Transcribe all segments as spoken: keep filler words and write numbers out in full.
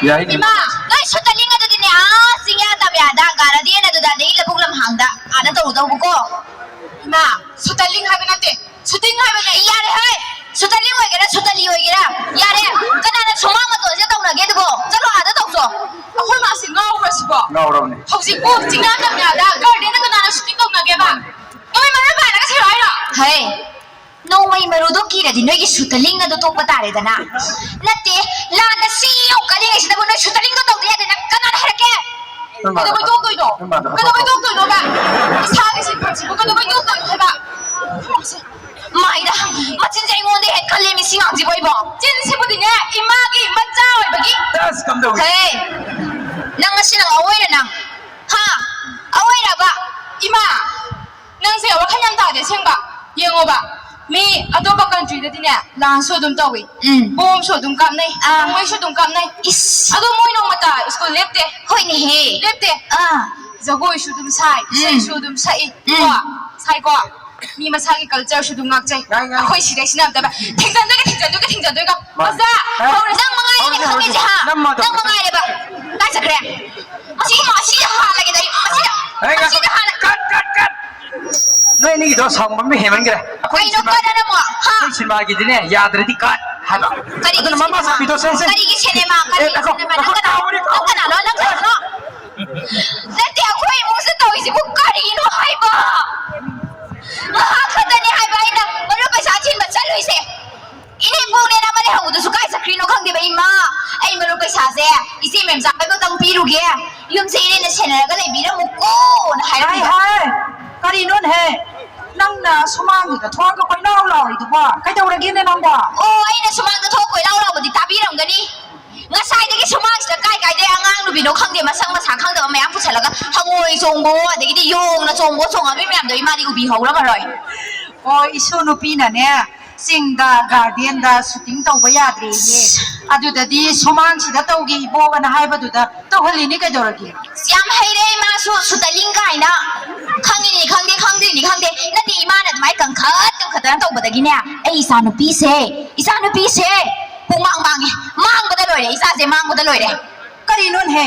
ꯌꯥꯏꯅꯦ꯫ ꯏꯃꯥ, ꯅꯣꯏ ꯁꯨꯇꯂꯤꯡ ꯑꯗꯨꯗꯤꯅꯦ, ꯑꯥ, ꯆꯤꯡꯌꯥ ꯇꯝꯌꯥꯗ, ꯒꯥꯔꯗꯦꯟ ꯑꯗꯨꯗ, ꯑꯗꯒꯤ ꯂꯧꯕꯨꯛ ꯂꯝꯍꯥꯡꯗ ꯑꯥꯗ ꯇꯧꯔꯨꯗꯧꯕꯀꯣ꯫ ꯏꯃꯥ, ꯁꯨꯇꯂꯤꯡ ꯍꯥꯏꯕ ꯅꯠꯇꯦ, ꯁꯨꯇꯤꯡ ꯍꯥꯏꯕꯅꯦ꯫ ꯌꯥꯔꯦ ꯍꯦ! ꯁꯨꯇꯂꯤꯡ ꯑꯣꯏꯒꯦꯔꯥ, ꯁꯨꯇꯂꯤ ꯑꯣꯏꯒꯦꯔꯥ, ꯌꯥꯔꯦ꯫ ꯀꯅꯥꯅ ꯁꯨꯃꯥꯡ ꯃꯇꯣꯟꯁꯤꯗ ꯇꯧꯅꯒꯦ ꯑꯗꯨꯕꯣ? ꯆꯠꯂꯣ ꯑꯥꯗ ꯇꯧꯆꯣ꯫ ꯑꯩꯈꯣꯏ ꯃꯥꯁꯤ ꯉꯥꯎꯈ꯭ꯔꯁꯤꯕꯣ? ꯉꯥꯎꯔꯕꯅꯦ꯫ ꯍꯧꯖꯤꯛꯄꯨ ꯆꯤꯡꯌꯥ ꯇꯝꯌꯥꯗ, ꯒꯥꯔꯗꯦꯟꯗ ꯀꯅꯥꯅ ꯁꯨꯇꯤꯡ ꯇꯧꯅꯒꯦꯕ? ꯃꯥꯅꯦ꯫ ꯅꯣꯏ ꯃꯔꯝ ꯄꯥꯜꯂꯒ ꯁꯤꯔꯣ ꯍꯥꯏꯔꯣ? ꯍꯦ! ꯅꯣꯡꯃꯩ ꯃꯔꯨꯗꯣ ꯀꯤꯔꯗꯤ ꯅꯣꯏꯒꯤ ꯁꯨꯇꯂꯤꯡ ꯑꯗꯨ ꯇꯣꯛꯄ ꯇꯥꯔꯦꯗꯅ꯫ ꯅꯠꯇꯦ, ꯂꯥꯟꯗ ꯁꯤ ꯌꯧ ꯀꯜꯂꯤꯉꯩꯁꯤꯗꯕꯨ ꯅꯣꯏ ꯁꯨꯇꯂꯤꯡꯗꯣ ꯇꯧꯗ ꯌꯥꯗꯦ, ꯅꯪ ꯀꯅꯥꯅ ꯍꯥꯏꯔꯛꯀꯦ? ꯅꯣꯏ ꯃꯥꯗꯣ ꯀꯩꯗꯧꯕꯩ ꯇꯣꯛꯇꯣꯏꯅꯣ? ꯅꯣꯏ ꯃꯥꯗꯣ ꯀꯩꯗꯧꯕꯩ ꯇꯣꯛꯇꯣꯏꯅꯣꯕ? ꯏꯁꯥꯒꯤ ꯁꯤꯟꯐꯝꯁꯤꯕꯨ ꯀꯩꯗꯧꯕꯩ ꯇꯣꯛꯇꯣꯏꯅꯣ ꯍꯥꯏꯕ? ꯃꯥꯏꯗ ꯃꯆꯤꯟꯁꯦ ꯑꯩꯉꯣꯟꯗ ꯍꯦꯟ ꯀꯜꯂꯦ, ꯃꯤ ꯁꯤ ꯉꯥꯡꯁꯤꯕꯨ ꯑꯩꯕꯣ꯫ ꯆꯤꯟꯁꯤꯕꯨꯗꯤꯅꯦ, ꯏꯃꯥꯒꯤ ꯃꯆꯥ ꯑꯣꯏꯕꯒꯤ꯫ ꯑꯁ, ꯀꯝꯗꯧꯏ? ꯍꯦ, ꯅꯪ ꯉꯁꯤ ꯅꯪ ꯑꯋꯣꯏꯔ ꯅꯪ? ꯍꯥ? ꯑꯋꯣꯏꯔꯕ? ꯏꯃꯥ, ꯅꯪꯁꯦ ꯋꯥꯈꯜ ꯌꯥꯝ ꯇꯥꯗꯦ ꯑꯁꯦꯡꯕ꯫ ꯌꯦꯡꯉꯣꯕ, ꯃꯤ ꯑꯇꯣꯞꯄ ꯀꯟꯇ꯭ꯔꯤꯗꯗꯤꯅꯦ ꯂꯥꯟꯁꯨ ꯑꯗꯨꯝ ꯇꯧꯏ, ꯎꯝ꯫ ꯕꯣꯝꯁꯨ ꯑꯗꯨꯝ ꯀꯥꯞꯅꯩ, ꯑꯥ꯫ ꯅꯣꯡꯃꯩꯁꯨ ꯑꯗꯨꯝ ꯀꯥꯞꯅꯩ꯫ ꯏꯁ꯫ ꯑꯗꯣ ꯃꯣꯏ ꯅꯣꯡꯃꯇ ꯁ꯭ꯀꯨꯜ ꯂꯦꯞꯇꯦ꯫ ꯍꯣꯏꯅꯦꯍꯦ꯫ ꯂꯦꯞꯇꯦ꯫ ꯑꯥ꯫ ꯖꯒꯣꯏꯁꯨ ꯑꯗꯨꯝ ꯁꯥꯏ, ꯎꯝ꯫ ꯏꯁꯩꯁꯨ ꯑꯗꯨꯝ ꯁꯛꯏ꯫ ꯎꯝ꯫ ꯀꯣ? ꯁꯥꯏꯀꯣ? ꯃꯤ ꯃꯁꯥꯒꯤ ꯀꯜꯆꯔꯁꯨ ꯑꯗꯨꯝ ꯉꯥꯛꯆꯩ꯫ ꯉꯥꯏ, ꯉꯥꯏ꯫ ꯑꯩꯈꯣꯏ ꯁꯤꯗꯩꯁꯤꯅ ꯑꯝꯇꯕ ꯊꯤꯡꯖꯟꯗꯣꯏꯒ, ꯊꯤꯡꯖꯟꯗꯣꯏꯒ, ꯊꯤꯡꯖꯟꯗꯣꯏꯒ꯫ ꯃꯥꯅꯤ꯫ ꯑꯣꯖꯥ, ꯑꯦ, ꯍꯧꯔꯁꯤ꯫ ꯅꯪ ꯃꯉꯥꯏꯔꯦꯅꯦ ꯍꯧꯔꯁꯤ, ꯈꯪꯉꯤꯁꯦ, ꯍꯧꯔꯁꯤ꯫ ꯍꯥ? ꯅꯝꯃꯣ ꯑꯗꯨꯝ꯫ ꯅꯪ ꯃꯉꯥꯏꯔꯦꯕ꯫ ꯀꯥꯏ ꯆꯠꯈ꯭ꯔꯦ? ꯑꯁꯤ, ꯑꯁꯤꯗ ꯍꯥꯜꯂꯒꯦꯗ ꯑꯩ꯫ ꯑꯁꯤꯗ, ꯑꯦ, ꯉꯥꯏꯈꯣ꯫ ꯑꯁꯤꯗ ꯍꯥꯜꯂ- ꯀꯠ, ꯀꯠ, ꯀꯠ! ꯅꯣꯏ ꯑꯅꯤꯒꯤꯗꯣ ꯁꯥꯎꯟ ꯕꯝ ꯍꯦꯟꯃꯟꯈ꯭ꯔꯦ꯫ ꯑꯩꯈꯣꯏ ꯀꯩꯅꯣ ꯁꯤꯅꯦꯃꯥ-, ꯀꯠ ꯑꯅ ꯑꯃꯨꯛ? ꯍꯥ? ꯑꯩꯈꯣꯏ ꯁꯤꯅꯦꯃꯥꯒꯤꯗꯤꯅꯦ ꯌꯥꯗ꯭ꯔꯗꯤ ꯀꯠ ꯍꯥꯏꯕ꯫ ꯀꯔꯤꯒꯤ ꯑꯗꯨꯅ ꯃꯃꯥ ꯁꯤꯅꯦꯃꯥ? ꯁꯥꯕꯤꯗꯣ ꯁꯦ, ꯁꯦ꯫ ꯀꯔꯤꯒꯤ ꯁꯤꯅꯦꯃꯥ? ꯑꯦ, ꯀꯔꯤꯒꯤ ꯉꯥꯏꯈꯣ, ꯁꯤꯅꯦꯃꯥ? ꯉꯥꯏꯈꯣ, ꯅꯪ ꯀꯅꯥꯅꯣ? ꯀꯥꯎꯔꯦ, ꯅꯪ ꯀꯥꯎꯔꯦ꯫ ꯀꯅꯥꯅꯣ? ꯅꯪ ꯀꯅꯥꯅꯣ? ꯅꯠꯇꯦ, ꯑꯩꯈꯣꯏ ꯏꯃꯨꯡꯁꯤꯗ ꯇꯧꯔꯤꯁꯤꯕꯨ ꯀꯔꯤꯅꯣ ꯍꯥꯏꯕ? ꯉꯥꯏꯍꯥꯛ ꯈꯛꯇꯅꯤ ꯍꯥꯏꯕ ꯑꯩꯅ ꯃꯔꯨꯞ ꯄꯩꯁꯥ ꯊꯤꯟꯕ ꯆꯠꯂꯨꯏꯁꯦ꯫ ꯏꯅꯦꯝꯕꯣꯛꯅꯦꯅ ꯑꯃ ꯂꯩꯍꯧꯕꯗꯨꯁꯨ ꯀꯥꯏ ꯆꯠꯈ꯭ꯔꯤꯅꯣ ꯈꯪꯗꯦꯕ, ꯏꯃꯥ꯫ ꯑꯩ ꯃꯔꯨꯞ ꯄꯩꯁꯥꯁꯦ ꯏꯆꯦ ꯃꯦꯝꯆꯥ ꯍꯣꯏꯕꯛꯇꯪ ꯄꯤꯔꯨꯒꯦ, ꯌꯨꯝꯁꯦ ꯏꯅꯦꯅ ꯁꯦꯟꯅꯔꯒ ꯂꯩꯕꯤꯔꯝꯃꯨꯀꯣꯅ ꯍꯥꯏꯔꯝꯃꯤꯕ꯫ ꯍꯥꯏ, ꯍꯥꯏ꯫ ꯀꯔꯤꯅꯣꯅꯦꯍꯦ? ꯅꯪꯅ ꯁꯨꯃꯥꯡꯗꯨꯗ ꯊꯣꯛꯑꯒ ꯀꯣꯏꯂꯥꯎ ꯂꯥꯎꯔꯤꯗꯨꯕꯣ? ꯀꯩꯗꯧꯔꯒꯦꯅꯦ ꯅꯪꯕꯣ? ꯑꯣ, ꯑꯩꯅ ꯁꯨꯃꯥꯡꯗ ꯊꯣꯛꯑ ꯀꯣꯏꯂꯥꯎ ꯂꯥꯎꯕꯗꯤ ꯇꯥꯕꯤꯔꯝꯒꯅꯤ꯫ ꯉꯁꯥꯏꯗꯒꯤ ꯁꯨꯃꯥꯡꯁꯤꯗ ꯀꯥꯏ ꯀꯥꯏꯗꯩ ꯑꯉꯥꯡ ꯅꯨꯕꯤꯅꯣ ꯈꯪꯗꯦ, ꯃꯁꯛ ꯃꯁꯥ ꯈꯪꯗꯕ ꯃꯌꯥꯝ ꯄꯨꯁꯜꯂꯒ ꯍꯪꯉꯣꯏ ꯆꯣꯡꯕꯣ, ꯑꯗꯒꯤꯗꯤ ꯌꯣꯡꯅ ꯆꯣꯡꯕꯣ ꯆꯣꯡꯉꯝꯃꯤ ꯃꯌꯥꯝꯗꯣ ꯏꯃꯥꯗꯤ ꯎꯕꯤꯍꯧꯔꯝꯃꯔꯣꯏ꯫ ꯑꯣ, ꯏꯁꯨ ꯅꯨꯄꯤꯅꯅꯦ, ꯆꯤꯡꯗ ꯒꯥꯔꯗꯦꯟꯗ ꯁꯨꯇꯤꯡ ꯇꯧꯕ ꯌꯥꯗ꯭ꯔꯦꯌꯦ, ꯑꯗꯨꯗꯗꯤ ꯁꯨꯃꯥꯡꯁꯤꯗ ꯇꯧꯒꯦ ꯏꯕꯣꯛ ꯑꯅ ꯍꯥꯏꯕꯗꯨꯗ ꯇꯧꯍꯜꯂꯤꯅꯤ ꯀꯩꯗꯧꯔꯒꯦ? ꯌꯥꯝ ꯍꯩꯔꯦ ꯏꯃꯥꯁꯨ, ꯁꯨꯇꯂꯤꯡ ꯀꯥꯏꯅ꯫ ꯈꯪꯉꯤꯅꯤ ꯈꯪꯗꯦ, ꯈꯪꯗ꯭ꯔꯤꯅꯤ ꯈꯪꯗꯦ, ꯅꯠꯇꯦ, ꯏꯃꯥꯅ ꯑꯗꯨꯃꯥꯏꯅ ꯀꯟꯈꯠ ꯀꯟꯈꯠꯇꯅ ꯇꯧꯕꯗꯒꯤꯅꯦ, ꯑꯩ ꯏꯆꯥ ꯅꯨꯄꯤꯁꯦ, ꯏꯆꯥ ꯅꯨꯄꯤꯁꯦ ꯄꯨꯡꯃꯥꯡ ꯃꯥꯡꯉꯦ꯫ ꯃꯥꯡꯕꯗ ꯂꯣꯏꯔꯦ, ꯏꯆꯥꯁꯦ ꯃꯥꯡꯕꯗ ꯂꯣꯏꯔꯦ꯫ ꯀꯔꯤꯅꯣꯅꯦꯍꯦ?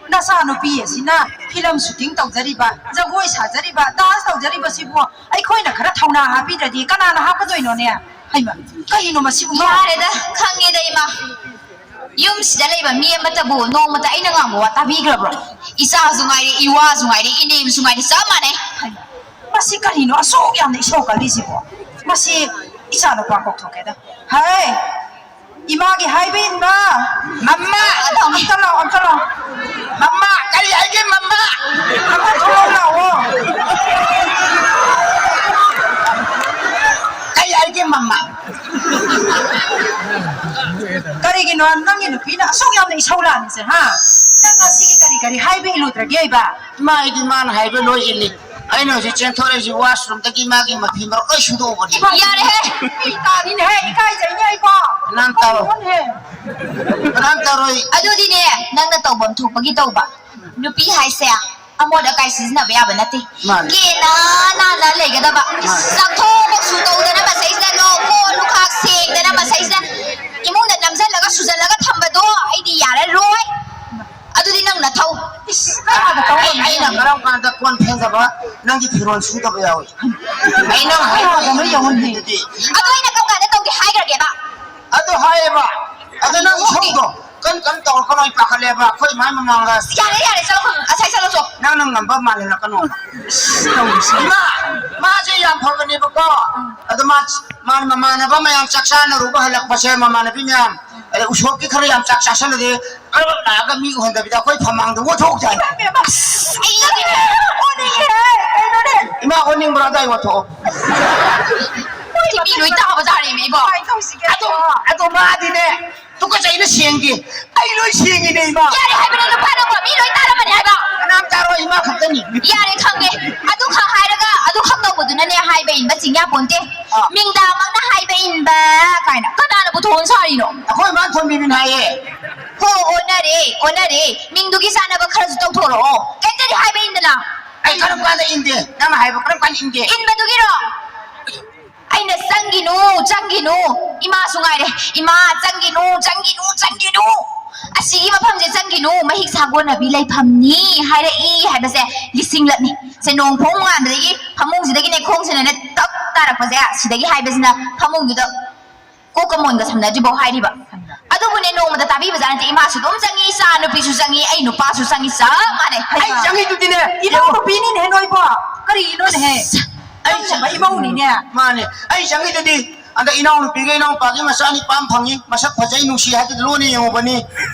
ꯅꯆꯥꯅꯨꯄꯤ ꯑꯁꯤꯅ ꯐꯤꯂꯝ ꯁꯨꯇꯤꯡ ꯇꯧꯖꯔꯤꯕ, ꯖꯒꯣꯏ ꯁꯥꯖꯔꯤꯕ, ꯗꯥꯟꯁ ꯇꯧꯖꯔꯤꯕꯁꯤꯕꯨ ꯑꯩꯈꯣꯏꯅ ꯈꯔ ꯊꯧꯅꯥ ꯍꯥꯞꯄꯤꯗ꯭ꯔꯗꯤ ꯀꯅꯥꯅ ꯍꯥꯞꯀꯗꯣꯏꯅꯣꯅꯦ? ꯍꯩꯃ, ꯀꯔꯤꯅꯣ ꯃꯁꯤꯕꯨ? ꯌꯥꯔꯦꯗ, ꯈꯪꯉꯦꯗ ꯏꯃꯥ꯫ ꯌꯨꯝꯁꯤꯗ ꯂꯩꯕ ꯃꯤ ꯑꯃꯇꯕꯨ ꯅꯣꯡꯃꯇ ꯑꯩꯅ ꯉꯥꯡꯕ ꯋꯥ ꯇꯥꯕꯤꯈ꯭ꯔꯕ꯭ꯔꯣ? ꯏꯆꯥꯁꯨ ꯉꯥꯏꯔꯦ, ꯏꯋꯥꯁꯨ ꯉꯥꯏꯔꯦ, ꯏꯅꯦꯝꯁꯨ ꯉꯥꯏꯔꯦ, ꯆꯞ ꯃꯥꯟꯅꯩ꯫ ꯍꯩꯃ, ꯃꯁꯤ ꯀꯔꯤꯅꯣ ꯑꯁꯨꯛ ꯌꯥꯝꯅ ꯏꯁꯧ ꯀꯜꯂꯤꯁꯤꯕꯣ? ꯃꯁꯤ ꯏꯆꯥꯅꯨꯄꯥ ꯀꯧꯊꯣꯛꯀꯦꯗ꯫ ꯍꯩ! ꯏꯃꯥꯒꯤ ꯍꯥꯏꯕ ꯏꯟꯕ꯫ ꯃꯝꯃꯥ! ꯑꯗꯣ ꯑꯝꯇ ꯂꯥꯛꯑꯣ, ꯑꯝꯇ ꯂꯥꯛꯑꯣ꯫ ꯃꯝꯃꯥ! ꯀꯔꯤ ꯍꯥꯏꯒꯦ, ꯃꯝꯃꯥ? ꯑꯝꯇ ꯊꯣꯛꯂꯛꯑꯣ ꯂꯥꯛꯑꯣ꯫ ꯀꯔꯤ ꯍꯥꯏꯒꯦ, ꯃꯝꯃꯥ? ꯀꯔꯤꯒꯤꯅꯣ ꯅꯪꯒꯤ ꯅꯨꯄꯤꯅ ꯑꯁꯨꯛ ꯌꯥꯝꯅ ꯏꯁꯧ ꯂꯥꯡꯉꯤꯁꯦ, ꯍꯥ? ꯅꯪ ꯉꯁꯤꯒꯤ ꯀꯔꯤ ꯀꯔꯤ ꯍꯥꯏꯕ ꯏꯜꯂꯨꯗ꯭ꯔꯒꯦ ꯏꯕ? ꯏꯃꯥ, ꯑꯩꯗꯤ ꯃꯥꯅ ꯍꯥꯏꯕ ꯂꯣꯏ ꯏꯜꯂꯤ꯫ ꯑꯩꯅ ꯍꯧꯖꯤꯛ ꯆꯦꯟꯊꯣꯔꯛꯏꯁꯤ washroomꯗꯒꯤ ꯃꯥꯒꯤ ꯃꯐꯤ ꯃꯔꯣꯟ ꯂꯣꯏ ꯁꯨꯗꯣꯛꯎꯕꯅꯤ꯫ ꯌꯥꯔꯦꯍꯦ! ꯑꯩ ꯇꯥꯅꯤꯅꯦꯍꯦ, ꯏꯀꯥꯏꯖꯩꯅꯦ ꯑꯩꯕꯣ꯫ ꯀꯅꯥꯝ ꯇꯧꯔꯣꯏ꯫ ꯀꯔꯤꯅꯣꯅꯦꯍꯦ? ꯀꯅꯥꯝ ꯇꯧꯔꯣꯏ꯫ ꯑꯗꯨꯗꯤꯅꯦ, ꯅꯪꯅ ꯇꯧꯐꯝ ꯊꯣꯛꯄꯒꯤ ꯇꯧꯕ꯫ ꯅꯨꯄꯤ ꯍꯥꯏꯁꯦ ꯑꯃꯣꯠ ꯑꯀꯥꯏ ꯁꯤꯖꯤꯟꯅꯕ ꯌꯥꯕ ꯅꯠꯇꯦ꯫ ꯃꯥꯅꯤ꯫ ꯀꯦꯅ ꯅꯥꯟꯅ ꯂꯩꯒꯗꯕ꯫ ꯃꯥꯅꯤ꯫ ꯆꯥꯛꯊꯣꯛ ꯀꯣꯛꯁꯨ ꯇꯧꯗꯅ ꯃꯁꯩꯁꯤꯗ ꯂꯣ-, ꯀꯣꯜ ꯂꯨꯈꯥꯛ ꯁꯦꯡꯗꯅ ꯃꯁꯩꯁꯤꯗ ꯏꯃꯨꯡꯗ ꯅꯝꯁꯤꯜꯂꯒ ꯁꯨꯖꯜꯂꯒ ꯊꯝꯕꯗꯣ ꯑꯩꯗꯤ ꯌꯥꯔꯔꯣꯏ꯫ ꯑꯗꯨꯗꯤ ꯅꯪ ꯅꯊꯧ꯫ ꯏꯁ, ꯀꯅꯥꯗ ꯇꯧ ꯑꯩ, ꯑꯩꯅ ꯉꯝꯃꯤꯅꯣ? ꯀꯔꯝ ꯀꯥꯟꯗ ꯀꯣꯟ ꯐꯦꯡꯗꯕ, ꯅꯪꯒꯤ ꯐꯤꯔꯣꯜ ꯁꯨꯗꯕ ꯌꯥꯎꯏ? ꯑꯩ ꯅꯪ ꯍꯥꯏꯔꯣ꯫ ꯀꯅꯥꯗꯅꯣ ꯌꯦꯡꯉꯨꯅꯦ꯫ ꯑꯗꯨꯗꯤ꯫ ꯑꯗꯣ ꯑꯩꯅ ꯀꯔꯝ ꯀꯥꯟꯗ ꯇꯧꯒꯦ ꯍꯥꯏꯈ꯭ꯔꯒꯦꯕ? ꯑꯗꯨ ꯍꯥꯏꯌꯦꯕ꯫ ꯑꯗꯣ ꯅꯪ ꯏꯁꯧꯗꯣ ꯀꯟ ꯀꯟ ꯇꯧꯔꯛꯀꯅꯣ, ꯑꯩ ꯄꯥꯈꯠꯂꯦꯕ꯫ ꯑꯩꯈꯣꯏ ꯏꯃꯥꯏ ꯃꯃꯥꯡꯗ꯫ ꯌꯥꯔꯦ, ꯌꯥꯔꯦ, ꯆꯠꯂꯣ꯫ ꯉꯁꯥꯏ ꯆꯠꯂꯣ ꯆꯣ꯫ ꯅꯪꯅ ꯉꯝꯕ ꯃꯥꯜꯍꯜꯂꯛꯀꯅꯣ꯫ ꯏꯃꯥ, ꯃꯥꯁꯦ ꯌꯥꯝ ꯐꯕꯅꯦꯕꯀꯣ꯫ ꯑꯗꯣ ꯃꯥ, ꯃꯥ ꯃꯃꯥꯟꯅꯕ ꯃꯌꯥꯝ ꯆꯥꯛ ꯆꯥꯅꯔꯨꯕ ꯍꯜꯂꯛꯄꯁꯦ, ꯃꯃꯥꯟꯅꯕꯤ ꯃꯌꯥꯝ, ꯑꯗꯩ ꯎꯁꯣꯞꯀꯤ ꯈꯔ ꯌꯥꯝ ꯆꯥꯛ ꯆꯥꯁꯜꯂꯗꯤ ꯀꯔꯝ ꯂꯥꯛꯑꯒ ꯃꯤ ꯎꯍꯟꯗꯕꯤꯗ ꯑꯩꯈꯣꯏ ꯐꯝꯃꯥꯡꯗ ꯑꯣꯟꯊꯣꯛꯎ ꯆꯥꯏ꯫ ꯏꯃꯥ ꯏꯕꯦꯝꯃ, ꯑꯁ, ꯑꯩ ꯑꯣꯟꯅꯤꯡꯉꯦꯍꯦ, ꯀꯩꯅꯣꯅꯦ? ꯏꯃꯥ ꯑꯣꯟꯅꯤꯡꯕ꯭ꯔꯥ? ꯑꯗꯥꯏ ꯑꯣꯟꯊꯣꯛꯑꯣ꯫ ꯃꯤ ꯂꯣꯏ ꯇꯥꯕ ꯇꯥꯔꯦꯃꯦ ꯏꯕꯣ꯫ ꯀꯃꯥꯏꯅ ꯇꯧꯁꯤꯒꯦ? ꯑꯗꯣ, ꯑꯗꯣ ꯃꯥꯗꯤꯅꯦ, ꯇꯨꯀꯠꯆꯩꯅ ꯁꯦꯡꯗꯦ꯫ ꯑꯩ ꯂꯣꯏ ꯁꯦꯡꯉꯤꯅꯦ, ꯏꯃꯥ꯫ ꯌꯥꯔꯦ ꯍꯥꯏꯕꯅꯦ, ꯅꯨꯄꯥ ꯅꯪꯕꯣ, ꯃꯤ ꯂꯣꯏ ꯇꯥꯔꯝꯃꯅꯤ ꯍꯥꯏꯕ꯫ ꯀꯅꯥꯝ ꯇꯥꯔꯣꯏ, ꯏꯃꯥ ꯈꯛꯇꯅꯤ꯫ ꯌꯥꯔꯦ, ꯈꯪꯉꯦ꯫ ꯑꯗꯨ ꯈꯛ ꯍꯥꯏꯔꯒ, ꯑꯗꯨ ꯈꯛ ꯇꯧꯕꯗꯨꯅꯅꯦ ꯍꯥꯏꯕ ꯏꯟꯕ ꯆꯤꯡ ꯌꯥꯄꯣꯟꯇꯦ꯫ ꯑꯥ꯫ ꯃꯤꯡꯗꯥꯃꯛꯅ ꯍꯥꯏꯕ ꯏꯟꯕ ꯀꯥꯏꯅ ꯀꯅꯥꯅꯕꯨ ꯊꯣꯡ ꯁꯥꯔꯤꯅꯣ? ꯑꯩꯈꯣꯏ ꯏꯃꯥ ꯊꯣꯟꯕꯤꯕꯤꯅ ꯍꯥꯏꯌꯦ꯫ ꯍꯣ, ꯑꯣꯟꯅꯔꯦ, ꯑꯣꯟꯅꯔꯦ꯫ ꯃꯤꯡꯗꯨꯒꯤ ꯆꯥꯟꯅꯕ ꯈꯔꯁꯨ ꯇꯧꯊꯣꯔꯛꯑꯣ꯫ ꯀꯩꯝꯇꯗꯤ ꯍꯥꯏꯕ ꯏꯟꯗꯅ꯫ ꯑꯩ ꯀꯔꯝ ꯀꯥꯟꯗ ꯏꯟꯗꯦ? ꯅꯪꯅ ꯍꯥꯏꯕ ꯀꯔꯝ ꯀꯥꯟꯗ ꯏꯟꯗꯦ? ꯏꯟꯕꯗꯨꯒꯤꯔꯣ? ꯑꯩꯅ "ꯆꯪꯒꯤꯅꯨ, ꯆꯪꯒꯤꯅꯨ, ꯏꯃꯥꯁꯨ ꯉꯥꯏꯔꯦ, ꯏꯃꯥ, ꯆꯪꯒꯤꯅꯨ, ꯆꯪꯒꯤꯅꯨ, ꯆꯪꯒꯤꯅꯨ, ꯑꯁꯤꯒꯤ ꯃꯐꯝꯁꯦ ꯆꯪꯒꯤꯅꯨ, ꯃꯍꯤꯛ ꯁꯥꯒꯣꯟꯅꯕꯤ ꯂꯩꯐꯝꯅꯤ" ꯍꯥꯏꯔꯛꯏ ꯍꯥꯏꯕꯁꯦ ꯂꯤꯁꯤꯡꯂꯛꯅꯤ꯫ ꯁꯦ, ꯅꯣꯡ ꯐꯣꯡ ꯅꯣꯡꯉꯥꯟꯕꯗꯒꯤ ꯐꯃꯨꯡꯁꯤꯗꯒꯤꯅꯦ ꯈꯣꯡꯁꯤꯅꯅꯦ ꯇꯛ ꯇꯥꯔꯛꯄꯁꯦ, ꯁꯤꯗꯒꯤ ꯍꯥꯏꯕꯁꯤꯅ ꯐꯃꯨꯡꯗꯨꯗ ꯀꯣꯛꯀ ꯃꯣꯟꯒ ꯁꯝꯅꯗ꯭ꯔꯤꯐꯥꯎ ꯍꯥꯏꯔꯤꯕ꯫ ꯑꯗꯨꯕꯨꯅꯦ, ꯅꯣꯡꯃꯇ ꯇꯥꯕꯤꯕꯖꯥꯠ ꯅꯠꯇꯦ꯫ ꯏꯃꯥꯁꯨ ꯑꯗꯨꯝ ꯆꯪꯉꯤ, ꯏꯆꯥ ꯅꯨꯄꯤꯁꯨ ꯆꯪꯉꯤ, ꯑꯩ ꯅꯨꯄꯥꯁꯨ ꯆꯪꯉꯤ, ꯆꯞ ꯃꯥꯟꯅꯩ꯫ ꯑꯩ ꯆꯪꯉꯤꯗꯨꯗꯤꯅꯦ, ꯏꯅꯥꯎ ꯅꯨꯄꯤꯅꯤꯅꯦꯍꯦ ꯅꯣꯏꯕꯣ꯫ ꯀꯔꯤꯅꯣꯅꯦꯍꯦ? ꯑꯩ ꯅꯪꯒꯨꯝꯕ ꯏꯃꯧꯅꯤꯅꯦ꯫ ꯃꯥꯅꯦ, ꯑꯩ ꯆꯪꯉꯤꯗꯨꯗꯤ꯫ ꯑꯗ ꯏꯅꯥꯎꯅꯨꯄꯤꯒ ꯏꯅꯥꯎꯄꯥꯒꯤ ꯃꯆꯥ ꯅꯤꯄꯥ ꯑꯃ ꯐꯪꯉꯤ, ꯃꯁꯛ ꯐꯖꯩ, ꯅꯨꯡꯁꯤ ꯍꯥꯏꯗꯨꯗ ꯂꯣꯟꯅ ꯌꯦꯡꯉꯨꯕꯅꯤ꯫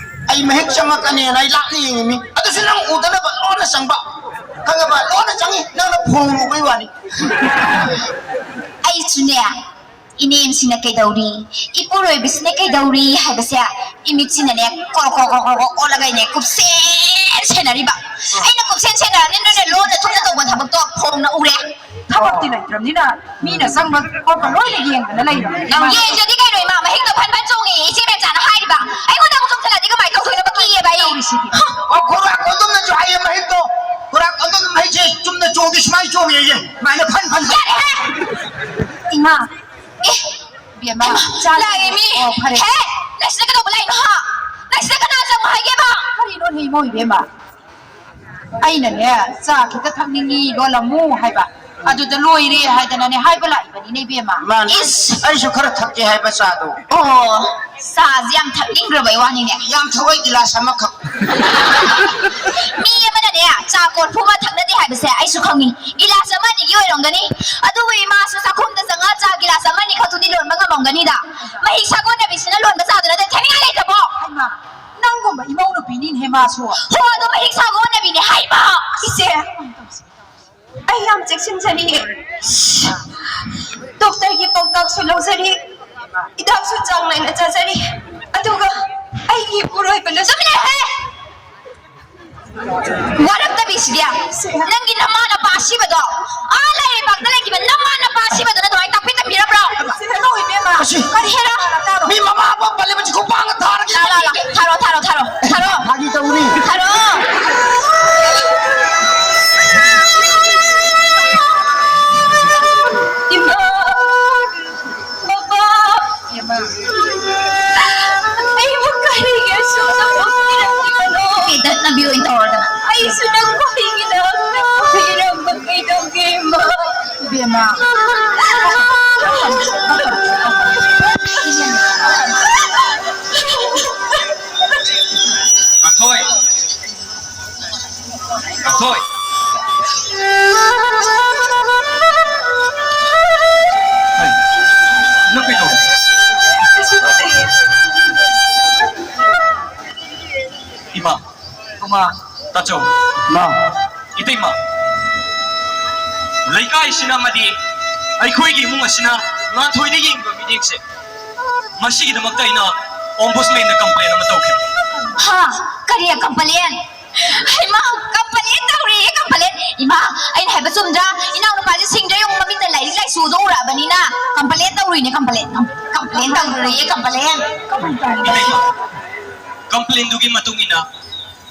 ꯑꯩ ꯃꯍꯤꯛ ꯆꯪꯉꯛꯀꯅꯦꯅ ꯑꯩ ꯂꯥꯞꯅ ꯌꯦꯡꯉꯤꯃꯤ꯫ ꯑꯗꯨꯁꯨ ꯅꯪ ꯎꯗꯅꯕ ꯂꯣꯟꯅ ꯆꯪꯕ꯫ ꯈꯪꯉꯕ? ꯂꯣꯟꯅ ꯆꯪꯉꯤ, ꯅꯪꯅ ꯐꯣꯡꯉꯨꯕꯩ ꯋꯥꯅꯤ꯫ ꯑꯩꯁꯨꯅꯦ, ꯏꯅꯦꯝꯁꯤꯅ ꯀꯩꯗꯧꯔꯤ, ꯏꯄꯨꯔꯣꯏꯕꯁꯤꯅ ꯀꯩꯗꯧꯔꯤ ꯍꯥꯏꯕꯁꯦ ꯏꯃꯤꯠꯁꯤꯅꯅꯦ ꯀ꯭ꯔꯣꯛ ꯀ꯭ꯔꯣꯛ ꯀ꯭ꯔꯣꯛ ꯀ꯭ꯔꯣꯛ ꯑꯣꯜꯂꯒ ꯑꯩꯅꯦ ꯀꯨꯞꯁꯦꯟ ꯁꯦꯟꯅꯔꯤꯕ꯫ ꯑꯩꯅ ꯀꯨꯞꯁꯦꯟ ꯁꯦꯟꯅꯔꯕꯅꯤꯅ ꯅꯣꯏꯅ ꯂꯣꯟꯅ ꯊꯨꯞꯅ ꯇꯧꯕ ꯊꯕꯛꯇꯣ ꯐꯣꯡꯅ ꯎꯔꯦ꯫ ꯊꯕꯛꯇꯤ ꯂꯩꯇ꯭ꯔꯕꯅꯤꯅ ꯃꯤꯅ ꯆꯪꯕ ꯈꯣꯠꯄ ꯂꯣꯏꯅ ꯌꯦꯡꯗꯅ ꯂꯩꯔꯕꯅꯤ꯫ ꯅꯪ ꯌꯦꯡꯗ꯭ꯔꯗꯤ ꯀꯩꯅꯣ ꯏꯃꯥ, ꯃꯍꯤꯛꯇꯣ ꯐꯟ ꯐꯟ ꯆꯣꯡꯉꯦ ꯏꯆꯦ ꯃꯦꯝꯆꯥꯅ ꯍꯥꯏꯔꯤꯕ꯫ ꯑꯩꯉꯣꯟꯗ ꯑꯃꯨꯛ ꯆꯣꯡꯁꯤꯜꯂꯗꯤ ꯀꯃꯥꯏꯅ ꯇꯧꯗꯣꯏꯅꯣꯕ? ꯀꯤꯌꯦꯕ ꯑꯩ꯫ ꯇꯧꯔꯤꯁꯤꯗꯤ꯫ ꯍ! ꯑꯣ, ꯈꯨꯔꯥꯛ ꯀꯣꯟꯗꯨꯝꯅꯁꯨ ꯍꯥꯏꯌꯦ ꯃꯍꯤꯛꯇꯣ꯫ ꯈꯨꯔꯥꯛ ꯀꯣꯟꯗꯨꯝꯅ ꯃꯍꯤꯛꯁꯦ ꯆꯨꯝꯅ ꯆꯣꯡꯗꯤ ꯁꯨꯃꯥꯏꯅ ꯆꯣꯡꯉꯦꯌꯦ꯫ ꯁꯨꯃꯥꯏꯅ ꯐꯟ ꯐꯟ ꯐꯟ꯫ ꯌꯥꯔꯦꯍꯦ! ꯏꯃꯥ꯫ ꯑꯦ, ꯏꯕꯦꯝꯃ, ꯍꯩꯃꯥ, ꯆꯥ-, ꯂꯥꯛꯑꯦ ꯃꯤ꯫ ꯑꯣ, ꯐꯔꯦ꯫ ꯍꯦ, ꯅꯪ ꯁꯤꯗ ꯀꯩꯗꯧꯕ ꯂꯥꯛꯏꯅꯣ, ꯍꯥ? ꯅꯪ ꯁꯤꯗ ꯀꯅꯥ ꯆꯪꯉꯣ ꯍꯥꯏꯒꯦꯕ? ꯀꯔꯤꯅꯣꯅꯦ ꯏꯃꯧ ꯏꯕꯦꯝꯃ? ꯑꯩꯅꯅꯦ, ꯆꯥ ꯈꯤꯇ ꯊꯛꯅꯤꯡꯉꯤ, ꯂꯣꯜꯂꯝꯃꯨ ꯍꯥꯏꯕ꯫ ꯑꯗꯨꯗ ꯂꯣꯏꯔꯦ ꯍꯥꯏꯗꯅꯅꯦ, ꯍꯥꯏꯕ ꯂꯥꯛꯏꯕꯅꯤꯅꯦ, ꯏꯕꯦꯝꯃ꯫ ꯃꯥꯅꯦ꯫ ꯏꯁ! ꯑꯩꯁꯨ ꯈꯔ ꯊꯛꯀꯦ ꯍꯥꯏꯕ ꯆꯥꯗꯣ꯫ ꯑꯣ, ꯆꯥꯁꯦ ꯌꯥꯝ ꯊꯛꯅꯤꯡꯈ꯭ꯔꯕꯩ ꯋꯥꯅꯤꯅꯦ꯫ ꯌꯥꯝ ꯊꯛꯑꯣꯏ, ꯒꯤꯂꯥꯁ ꯑꯃꯈꯛ꯫ ꯃꯤ ꯑꯃꯅꯅꯦ, ꯆꯥ ꯀꯣꯔꯐꯨ ꯑꯃ ꯊꯛꯅꯗꯦ ꯍꯥꯏꯕꯁꯦ ꯑꯩꯁꯨ ꯈꯪꯉꯤ꯫ ꯒꯤꯂꯥꯁ ꯑꯃ ꯑꯅꯤꯒꯤ ꯑꯣꯏꯔꯝꯒꯅꯤ꯫ ꯑꯗꯨꯕꯨ ꯏꯃꯥꯁꯨ ꯆꯥꯛꯈꯨꯝꯗ ꯆꯪꯉꯛꯑ ꯆꯥ ꯒꯤꯂꯥꯁ ꯑꯃ ꯑꯅꯤ ꯈꯛꯇꯨꯗꯤ ꯂꯣꯟꯕ ꯉꯝꯃꯝꯒꯅꯤꯗ꯫ ꯃꯍꯤꯛ ꯁꯥꯒꯣꯟꯅꯕꯤꯁꯤꯅ ꯂꯣꯟꯕ ꯆꯥꯗꯨ ꯅꯠꯇꯦ, ꯊꯛꯅꯤꯡꯉꯥꯏ ꯂꯩꯇ꯭ꯔꯕꯣ? ꯍꯩꯃꯥ, ꯅꯪꯒꯨꯝꯕ ꯏꯃꯧ ꯅꯨꯄꯤꯅꯤꯅꯦꯍꯦ ꯃꯥꯁꯨ꯫ ꯍꯣ, ꯑꯗꯣ ꯃꯍꯤꯛ ꯁꯥꯒꯣꯟꯅꯕꯤꯅꯦ ꯍꯥꯏꯕ꯫ ꯏꯆꯦ, ꯑꯩ ꯌꯥꯝ ꯆꯦꯛꯁꯤꯟꯖꯔꯤꯌꯦ꯫ ꯗꯣꯛꯇꯔꯒꯤ ꯄꯥꯎꯇꯥꯛꯁꯨ ꯂꯧꯖꯔꯤ, ꯍꯤꯗꯥꯛꯁꯨ ꯆꯥꯡ ꯅꯥꯏꯅ ꯆꯥꯖꯔꯤ, ꯑꯗꯨꯒ ꯑꯩꯒꯤ ꯏꯄꯨꯔꯣꯏꯕꯅꯁꯨ ꯆꯨꯝꯃꯤꯅꯦꯍꯦ! ꯋꯥꯔꯛꯇꯕꯤꯁꯤꯗꯤ꯫ ꯅꯪꯒꯤ ꯅꯃꯥ ꯅꯄꯥ ꯑꯁꯤꯕꯗꯣ, ꯑꯥ ꯂꯩꯕꯥꯛꯇ ꯂꯩꯈꯤꯕ ꯅꯃꯥ ꯅꯄꯥ ꯑꯁꯤꯕꯗꯣ ꯅꯪ ꯑꯗꯨꯃꯥꯏꯅ ꯇꯥꯛꯄꯤ ꯇꯝꯕꯤꯔꯕ꯭ꯔꯣ? ꯁꯤ ꯍꯦꯔꯣ ꯏꯕꯦꯝꯃ꯫ ꯑꯁꯤ ꯀꯔꯤ ꯍꯦꯔꯣ? ꯃꯤ ꯃꯃꯥ ꯑꯄꯥꯝꯕ ꯂꯩꯕꯁꯤ ꯈꯨꯄꯥꯡꯅ ꯊꯥꯔꯒꯦ꯫ ꯂꯥ, ꯂꯥ, ꯂꯥ꯫ ꯊꯥꯔꯣ, ꯊꯥꯔꯣ, ꯊꯥꯔꯣ, ꯊꯥꯔꯣ꯫ ꯐꯥꯒꯤ ꯇꯧꯅꯤ꯫ ꯊꯥꯔꯣ꯫ ꯏꯃꯥ꯫ ꯑꯩꯕꯨ ꯀꯔꯤꯒꯤ ꯑꯁꯨꯛ ꯆꯥꯎꯊꯣꯛꯄꯤꯔꯛꯂꯤꯕꯅꯣ? ꯄꯦꯗꯠꯅꯕꯤ ꯑꯣꯏꯅ ꯇꯧꯔꯗꯅ꯫ ꯑꯩꯁꯨ ꯅꯪꯕꯨ ꯍꯤꯡꯅ ꯄꯤꯔꯝꯕ ꯀꯩꯗꯧꯒꯦ, ꯏꯃꯥ? ꯏꯕꯦꯝꯃ꯫ ꯉꯥꯟꯊꯣꯏ! ꯉꯥꯟꯊꯣꯏ! ꯍꯩ, ꯅꯪ ꯀꯩꯗꯧꯔꯦ? ꯏꯃꯥ, ꯏꯃꯥ, ꯇꯥꯆꯧ꯫ ꯏꯃꯥ꯫ ꯏꯇꯩꯃ, ꯂꯩꯀꯥꯏꯁꯤꯅ ꯑꯃꯗꯤ ꯑꯩꯈꯣꯏꯒꯤ ꯏꯃꯨꯡ ꯑꯁꯤꯅ ꯉꯥꯟꯊꯣꯏꯗ ꯌꯦꯡꯕ ꯃꯤꯠꯌꯦꯡꯁꯦ, ꯃꯁꯤꯒꯤꯗꯃꯛꯇ ꯑꯩꯅ Ombudsman ꯗ complain ꯑꯃ ꯇꯧꯈꯤꯕꯅꯤ꯫ ꯍꯥ? ꯀꯔꯤ complain? ꯏꯃꯥ, complain ꯇꯧꯔꯦꯌꯦ, complain꯫ ꯏꯃꯥ, ꯑꯩꯅ ꯍꯥꯏꯕ ꯆꯨꯝꯗ꯭ꯔꯥ? ꯏꯅꯥꯎꯅꯨꯄꯥꯁꯦ ꯁꯤꯡꯗ꯭ꯔꯥ ꯌꯦꯡꯉꯨ, ꯃꯃꯤꯠꯇ ꯂꯥꯏꯔꯤꯛ ꯂꯥꯏꯁꯨꯗꯣ ꯎꯔꯛꯑꯕꯅꯤꯅ꯫ Complain ꯇꯧꯔꯨꯏꯅꯦ, complain꯫ Complain ꯇꯧꯔꯨꯏꯌꯦ, complain꯫ Complain ꯗꯨꯒꯤ ꯃꯇꯨꯡ ꯏꯟꯅ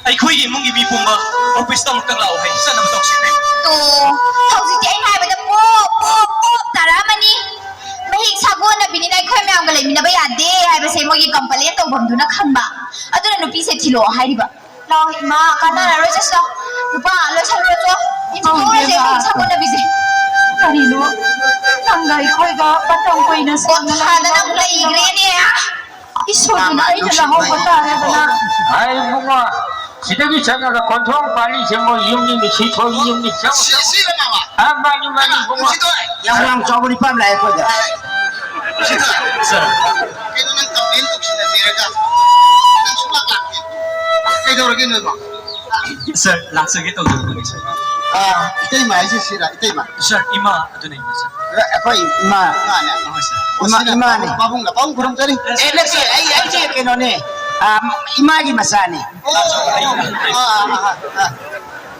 ꯑꯩꯈꯣꯏꯒꯤ ꯏꯃꯨꯡꯒꯤ ꯃꯤ ꯄꯨꯝꯕ office ꯇ ꯑꯃꯨꯛꯇꯪ ꯂꯥꯛꯑꯣ ꯍꯥꯏ, ꯆꯠꯅꯕ ꯇꯧꯁꯤ꯫ ꯇꯣ, ꯍꯧꯖꯤꯛꯇꯤ ꯑꯩꯅ ꯍꯥꯏꯕꯗ ꯄꯣꯞ, ꯄꯣꯞ, ꯄꯣꯞ ꯇꯥꯔꯛꯑꯃꯅꯤ꯫ ꯃꯍꯤꯛ ꯁꯥꯒꯣꯟꯅꯕꯤꯅꯤꯅ ꯑꯩꯈꯣꯏ ꯃꯌꯥꯝꯒ ꯂꯩꯃꯤꯟꯅꯕ ꯌꯥꯗꯦ ꯍꯥꯏꯕꯁꯦ ꯃꯣꯏꯒꯤ complain ꯇꯧꯐꯝꯗꯨꯅ ꯈꯪꯕ꯫ ꯑꯗꯨꯅ ꯅꯨꯄꯤꯁꯦ ꯊꯤꯜꯂꯛꯑꯣ ꯍꯥꯏꯔꯤꯕ꯫ ꯂꯥꯎ, ꯏꯃꯥ, ꯀꯥꯟꯅꯔꯔꯣꯏ, ꯆꯠꯁꯤ ꯂꯥꯎ꯫ ꯅꯨꯄꯥ, ꯂꯣꯏꯁꯜꯂꯨꯔꯣ, ꯆꯣ꯫ ꯏꯃꯥ, ꯊꯤꯜꯂꯛꯑꯣꯁꯦ, ꯏꯕꯦꯝꯃ꯫ ꯃꯍꯤꯛ ꯁꯥꯒꯣꯟꯅꯕꯤꯁꯦ꯫ ꯀꯔꯤꯅꯣ? ꯅꯪꯒ ꯑꯩꯈꯣꯏꯒ ꯃꯇꯝ ꯀꯨꯏꯅ ꯁꯥꯡꯅ ꯄꯣꯊꯥꯗꯅ ꯑꯃꯨꯛ ꯂꯩꯈ꯭ꯔꯦꯅꯦ꯫ ꯏꯁꯣꯔꯗꯨꯅ ꯑꯩꯅ ꯂꯧꯍꯧꯕ ꯇꯥꯔꯦꯗꯅ꯫ ꯑꯩ ꯏꯕꯨꯡꯉꯣ, ꯁꯤꯗꯒꯤ ꯆꯠꯂꯒ ꯀꯣꯟꯊꯣꯡ ꯄꯥꯜꯂꯤꯁꯦ ꯃꯣꯏ ꯌꯨꯝꯅꯤ, ꯃꯤꯁꯤ ꯊꯣꯛꯏ ꯌꯨꯝꯅꯤ꯫ ꯆꯪꯉꯣ, ꯁꯤ-, ꯆꯪꯉꯣ꯫ ꯁꯤꯔ ꯃꯥꯃ? ꯑꯥ, ꯃꯥꯅꯤ, ꯃꯥꯅꯤ, ꯏꯕꯨꯡꯉꯣ꯫ ꯁꯤꯗꯣ꯫ ꯌꯥꯝ ꯋꯥꯡ ꯆꯥꯎꯕ ꯅꯤꯄꯥ ꯑꯃ ꯂꯥꯛꯑꯦ ꯑꯩꯈꯣꯏꯗ꯫ ꯁꯤꯗꯣ꯫ ꯁꯥꯔ꯫ ꯀꯩꯅꯣ ꯅꯪ complain ꯇꯧꯁꯤꯟꯅ ꯂꯩꯔꯒ ꯅꯪ ꯁꯨꯡꯂꯥꯛ ꯂꯥꯛꯇꯦ꯫ ꯀꯩꯗꯧꯔꯒꯦ ꯅꯣꯏꯕꯣ? ꯁꯥꯔ, ꯂꯥꯛꯆꯒꯦ ꯇꯧꯖꯕꯅꯤ, ꯁꯥꯔ꯫ ꯑꯥ, ꯏꯇꯩꯃ ꯍꯥꯏꯁꯦ ꯁꯤꯔꯥ, ꯏꯇꯩꯃ? ꯁꯥꯔ, ꯏꯃꯥ ꯑꯗꯨꯅ ꯏꯃꯥ, ꯁꯥꯔ꯫ ꯑꯩꯈꯣꯏ ꯏꯃꯥ꯫ ꯏꯃꯥꯅꯦ꯫ ꯍꯣꯏ, ꯁꯥꯔ꯫ ꯏꯃꯥ, ꯁꯤꯅ ꯏꯃꯥꯅꯦ꯫ ꯄꯥꯕꯨꯡ ꯂꯄꯥꯕꯨꯡ ꯈꯨꯔꯨꯝꯖꯔꯤ꯫ ꯑꯦ, ꯅꯠꯇꯦ, ꯑꯩ, ꯑꯩꯁꯦ ꯀꯩꯅꯣꯅꯦ꯫ ꯑꯥ, ꯏꯃꯥꯒꯤ ꯃꯆꯥꯅꯦ꯫ ꯑꯣ, ꯑꯥ, ꯑꯥ, ꯑꯥ, ꯑꯥ꯫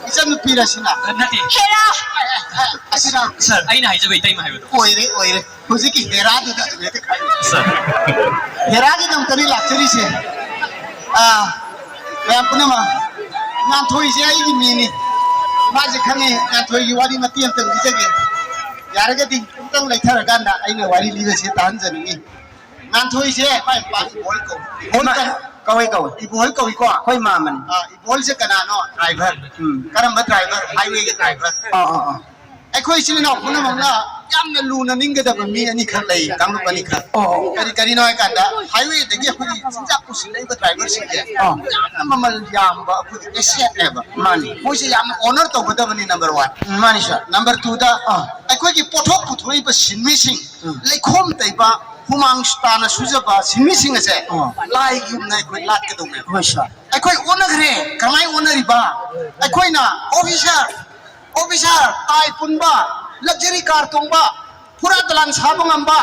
ꯏꯆꯟꯅꯨꯄꯤꯔ ꯁꯤꯅ? ꯅꯠꯇꯦ꯫ ꯍꯦꯔꯥ! ꯑꯦ, ꯑꯦ, ꯑꯦ, ꯑꯁꯤꯅ? ꯁꯥꯔ, ꯑꯩꯅ ꯍꯥꯏꯖꯕ ꯏꯇꯩꯃ ꯍꯥꯏꯕꯗꯣ꯫ ꯑꯣꯏꯔꯦ, ꯑꯣꯏꯔꯦ꯫ ꯍꯧꯖꯤꯛꯀꯤ ꯍꯦꯔꯥꯗꯨꯗ ꯑꯗꯨꯝ ꯍꯦꯛꯇ ꯈꯥꯏꯌꯨ꯫ ꯁꯥꯔ꯫ ꯍꯦꯔꯥꯒꯤꯗꯃꯛꯇꯅꯤ ꯂꯥꯛꯆꯔꯤꯁꯦ꯫ ꯑꯥ, ꯃꯌꯥꯝ ꯄꯨꯝꯅꯃꯛ, ꯉꯥꯟꯊꯣꯏꯁꯦ ꯑꯩꯒꯤ ꯃꯤꯅꯤ꯫ ꯃꯥꯁꯦ ꯈꯪꯉꯦ꯫ ꯉꯥꯟꯊꯣꯏꯒꯤ ꯋꯥꯔꯤ ꯃꯇꯦꯛ ꯑꯃꯇꯪ ꯂꯤꯖꯒꯦ꯫ ꯌꯥꯔꯒꯗꯤ ꯑꯃꯨꯛꯇꯪ ꯂꯩꯊꯔꯀꯥꯟꯗ ꯑꯩꯅ ꯋꯥꯔꯤ ꯂꯤꯕꯁꯦ ꯇꯥꯍꯟꯖꯅꯤꯡꯉꯤ꯫ ꯉꯥꯟꯊꯣꯏꯁꯦ ꯃꯥꯏ ꯃꯄꯥ ꯏꯕꯣꯍꯜ ꯀꯧꯏ꯫ ꯏꯕꯣꯍꯜ ꯀ- ꯀꯧꯏ, ꯀꯧꯏ꯫ ꯏꯕꯣꯍꯜ ꯀꯧꯏꯀꯣ? ꯑꯩꯈꯣꯏ ꯃꯥꯃꯅꯤ꯫ ꯑꯥ, ꯏꯕꯣꯍꯜꯁꯦ ꯀꯅꯥꯅꯣ? ꯗ꯭ꯔꯥꯏꯚꯔ꯫ ꯎꯝ꯫ ꯀꯔꯝꯕ ꯗ꯭ꯔꯥꯏꯚꯔ? ꯍꯥꯏꯋꯦꯒꯤ ꯗ꯭ꯔꯥꯏꯚꯔ꯫ ꯑꯥ, ꯑꯥ, ꯑꯥ꯫ ꯑꯩꯈꯣꯏ ꯏꯆꯤꯜ ꯏꯅꯥꯎ ꯄꯨꯝꯅꯃꯛꯅ ꯌꯥꯝꯅ ꯂꯨꯅ ꯅꯤꯡꯒꯗꯕ ꯃꯤ ꯑꯅꯤꯈꯛ ꯂꯩ, ꯀꯥꯡꯂꯨꯞ ꯑꯅꯤꯈꯛ꯫ ꯑꯣ꯫ ꯀꯔꯤ ꯀꯔꯤꯅꯣ ꯍꯥꯏ ꯀꯥꯟꯗ, ꯍꯥꯏꯋꯦꯗꯒꯤ ꯑꯩꯈꯣꯏꯒꯤ ꯆꯤꯟꯖꯥꯛ ꯄꯨꯁꯤꯜꯂꯛꯏꯕ ꯗ꯭ꯔꯥꯏꯚꯔꯁꯤꯡꯁꯦ ꯑꯥ꯫ ꯌꯥꯝꯅ ꯃꯃꯜ ꯌꯥꯝꯕ ꯑꯩꯈꯣꯏꯒꯤ ꯑꯦꯁꯦꯠꯅꯦꯕ꯫ ꯃꯥꯅꯤ꯫ ꯃꯣꯏꯁꯦ ꯌꯥꯝꯅ ꯑꯣꯅꯔ ꯇꯧꯒꯗꯕꯅꯤ, ꯅꯝꯕꯔ ꯋꯥꯟ꯫ ꯎꯝ, ꯃꯥꯅꯤ, ꯁꯥꯔ꯫ ꯅꯝꯕꯔ ꯇꯨꯗ ꯑꯥ꯫ ꯑꯩꯈꯣꯏꯒꯤ ꯄꯣꯠꯊꯣꯛ ꯄꯨꯊꯣꯛꯏꯕ ꯁꯤꯟꯃꯤꯁꯤꯡ, ꯎꯝ꯫ ꯂꯩꯈꯣꯝ ꯇꯩꯕ, ꯍꯨꯃꯥꯡ ꯇꯥꯅ ꯁꯨꯖꯕ ꯁꯤꯟꯃꯤꯁꯤꯡ ꯑꯁꯦ ꯑꯥ꯫ ꯂꯥꯏꯒꯤ ꯌꯨꯝꯗ ꯑꯩꯈꯣꯏ ꯂꯥꯠꯀꯗꯧꯅꯦꯕ꯫ ꯍꯣꯏ, ꯁꯥꯔ꯫ ꯑꯩꯈꯣꯏ ꯑꯣꯟꯅꯈ꯭ꯔꯦ꯫ ꯀꯃꯥꯏꯅ ꯑꯣꯟꯅꯔꯤꯕ? ꯑꯩꯈꯣꯏꯅ ꯑꯣꯐꯤꯁꯥꯔ, ꯑꯣꯐꯤꯁꯥꯔ, ꯇꯥꯏ ꯄꯨꯟꯕ, ꯂꯛꯖꯔꯤ ꯀꯥꯔ ꯇꯣꯡꯕ, ꯐꯨꯔꯥ ꯗꯂꯥꯟ ꯁꯥꯕ ꯉꯝꯕ,